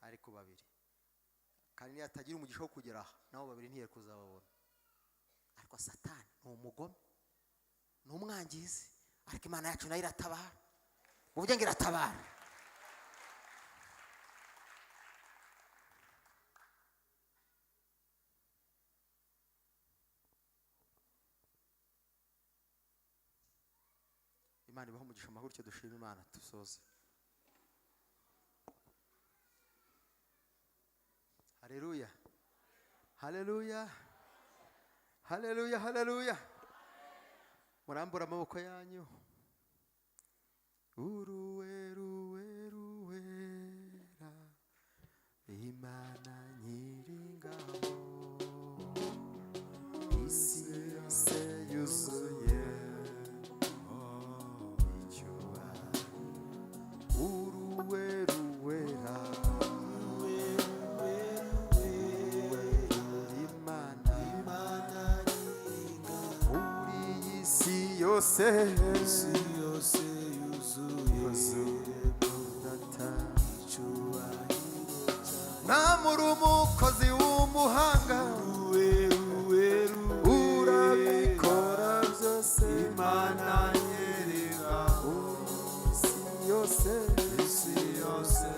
Ariko babiri kandi niyatagira umugisha wo kugera aha, nabo babiri ntiyari kuzababona. Ariko Satani ni umugome, ni umwangizi, ariko Imana yacu nayo iratabara. Uburyo ngo iratabara. Imana ibahe umugisha amahoro. Icyo dushima Imana dusoze. Haleluya, haleluya, haleluya, haleluya. Murambura amaboko yanyu. Uruweruweruwera Imana nyiringabo, isi yose yuzuye icyubahiro. Uruweruwera Imana uri isi yose yuzuye data. Mwamuri umukozi w'umuhanga, urabikora byose. Imana nyiringabo, isi yose, isi yose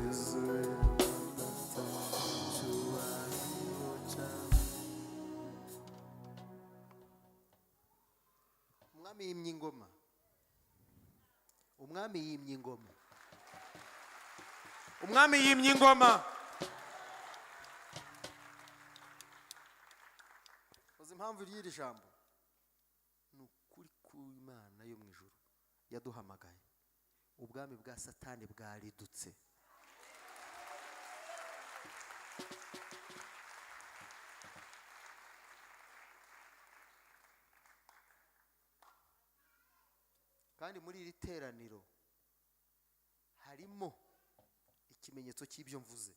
yuzuye data. icyubahiro cyawe. Umwami yimye ingoma, umwami yimye ingoma, Umwami yimye ingoma. Uzi impamvu ry'iri jambo? Ni ukuri kw'Imana yo mu ijuru yaduhamagaye. Ubwami bwa Satani bwaridutse. Kandi muri iri teraniro harimo ikimenyetso cy'ibyo mvuze.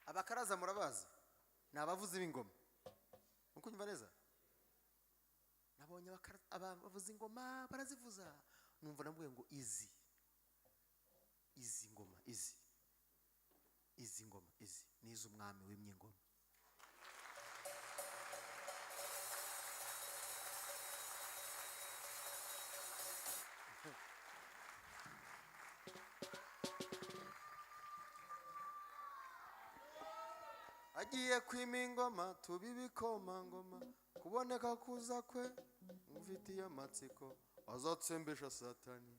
Abakaraza murabazi, ni abavuzi b'ingoma. Mukunyumva neza? Nabonye abavuza ingoma barazivuza, numva namubwiye ngo izi ngoma, izi ngoma, izi ni iz'umwami wimye ingoma. Agiye kwima ingoma tubibikomangoma, kuboneka kuza kwe mufitiye amatsiko, azatsembesha Satani.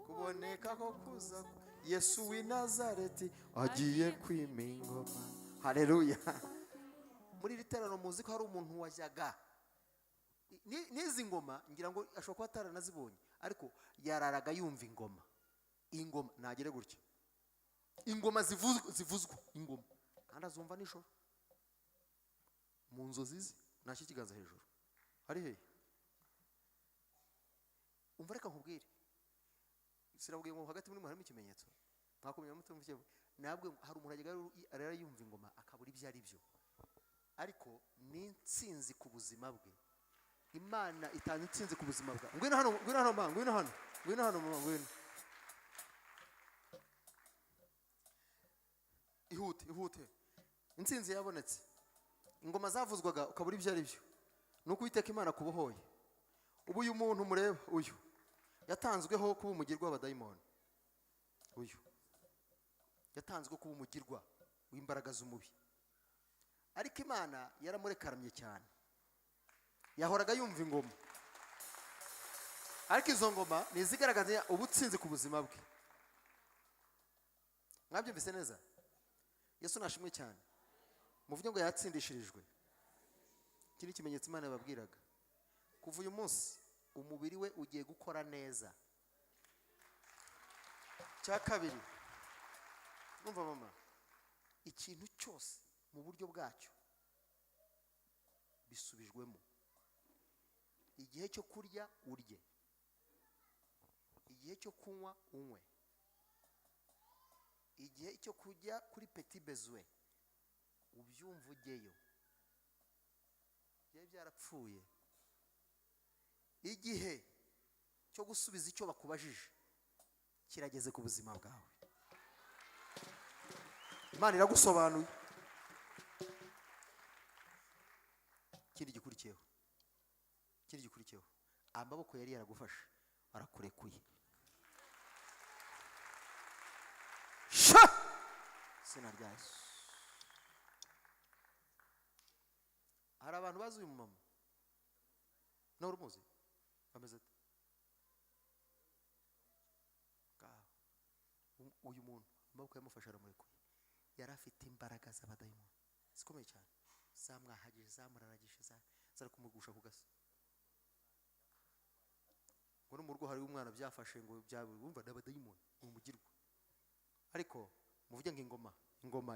Kuboneka ko kuza kwe Yesu w'i Nazareti agiye kwima ingoma. Haleluya. Muri iri teraniro muzi ko hari umuntu wajyaga n'izi ngoma, ngira ngo ashobora kuba ataranazibonye, ariko yararaga yumva ingoma. Ingoma nagere gutya, ingoma zivuzwa ingoma, kandi azumva nijoro mu nzozi ze. Nashyira ikiganza hejuru ari hehe? Umva, reka nkubwire, sinabwiye ngo hagati muri mwe harimo ikimenyetso, mwakumenya mutumva. Nabwo hari umuntu ajyaga arara yumva ingoma akabura ibyo ari byo, ariko ni intsinzi ku buzima bwe. Imana itanga intsinzi ku buzima bwawe. Ngwino hano, ngwino hano mama, ngwino hano, ngwino hano mama, ngwino. Ihute, ihute, intsinzi yabonetse. Ingoma zavuzwaga ukabura ibyo ari byo, ni uko Uwiteka Imana kubohoye. Ubu uyu muntu mureba uyu yatanzweho kuba umugirwa w'abadayimoni, uyu yatanzwe kuba umugirwa w'imbaraga z'umubi, ariko Imana yaramurekaramye cyane. Yahoraga yumva ingoma, ariko izo ngoma ni izigaragaza ubutsinzi ku buzima bwe. Mwabyumvise neza? Yesu nashimwe cyane. Muvuge ngo yatsindishirijwe. Iki ni ikimenyetso Imana yababwiraga. Kuva uyu munsi umubiri we ugiye gukora neza. Cya kabiri, numva mama, ikintu cyose mu buryo bwacyo bisubijwemo. Igihe cyo kurya urye, igihe cyo kunywa unywe, igihe cyo kujya kuri petit besoin ubyumva ujyeyo, byari byarapfuye. Igihe cyo gusubiza icyo bakubajije kirageze ku buzima bwawe. Imana iragusobanuye. Ikindi gikurikiyeho, ikindi gikurikiyeho, amaboko yari yaragufashe arakurekuye. Sha! Izina rya Yesu. Hari abantu bazi uyu mumama? Nawe urumuzi? Ameze ate? Ngaho. Uyu muntu amaboko yamufashe aramurekuye. Yari afite imbaraga z'abadayimoni zikomeye cyane, zamwahagije, zamuraragije, zari kumugusha ku gasi. Ngo no mu rugo hari umwana byafashe ngo wumva n'abadayimoni ni umugirwa. Ariko muvuge ngo ingoma, ingoma,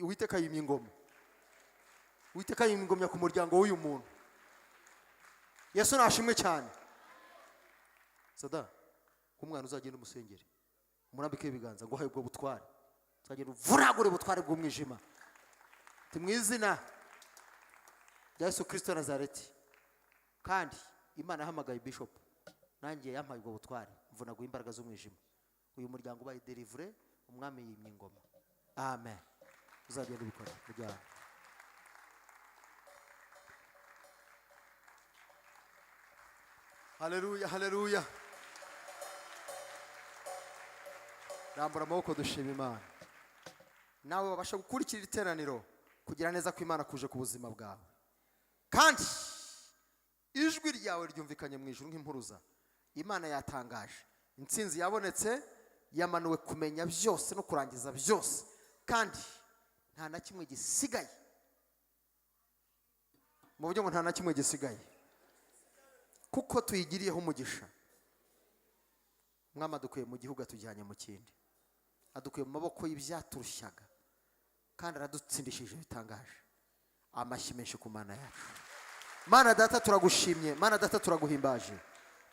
Uwiteka yimye ingoma. Uwiteka yimye ingomya ku muryango w'uyu muntu. Yesu nashimwe cyane. Sada, umwana uzagenda umusengere, umurambike ibiganza ngo ubwo butware, uzagenda uvuragure ubutware bw'umwijima. Ati mu izina rya Yesu Kristo wa Nazareti. Kandi Imana yahamagaye bishop, nanjye yampaye ubwo butware, mvunaguye imbaraga z'umwijima. Uyu muryango ubaye delivré, umwami yimye ingoma. Amen. Uzagenda ubikora mujyana. Haleluya, haleluya. Rambura amaboko dushima Imana. Nawe wabasha gukurikira iteraniro, kugira neza kw'Imana kuje ku buzima bwawe. Kandi ijwi ryawe ryumvikanye mu ijuru nk'impuruza. Imana yatangaje, intsinzi yabonetse, yamanuwe kumenya byose no kurangiza byose, kandi nta na kimwe gisigaye. Mu buryo ngo nta na kimwe gisigaye, kuko tuyigiriyeho umugisha. Umwami adukuye mu gihugu atujyanye mu kindi, adukuye mu maboko y'ibyaturushyaga, kandi aradutsindishije bitangaje. Amashyi menshi ku Mana yacu. Mana data turagushimye, Mana data turaguhimbaje,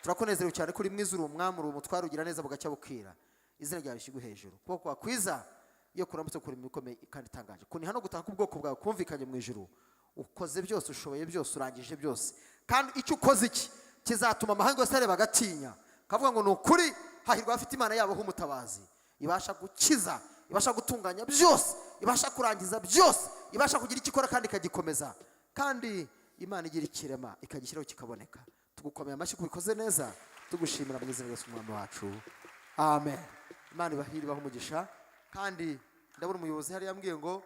turakunezerewe cyane kuri mwiza, uri umwami, uri umutware, ugira neza bugacya bukira. Izina ryawe rishyirwe hejuru. Ukuboko kwawe kwiza iyo kuramutse kuri ikomeye kandi itangaje, kuniha no gutaka ubwoko bwawe kumvikanye mu ijuru. Ukoze byose, ushoboye byose, urangije byose, kandi icyo ukoze iki kizatuma amahanga yose areba agatinya, kavuga ngo ni ukuri hahirwa abafite Imana yabo h'umutabazi, ibasha gukiza, ibasha gutunganya byose, ibasha kurangiza byose, ibasha kugira icyo ikora kandi ikagikomeza. Kandi Imana igira ikirema ikagishyiraho kikaboneka. Tugukomeye amashyi kubikoze neza, tugushimira mu izina rya Yesu umwami wacu. Amen. Imana ibahire, ibahe umugisha. Kandi ndabona umuyobozi hariya yambwiye ngo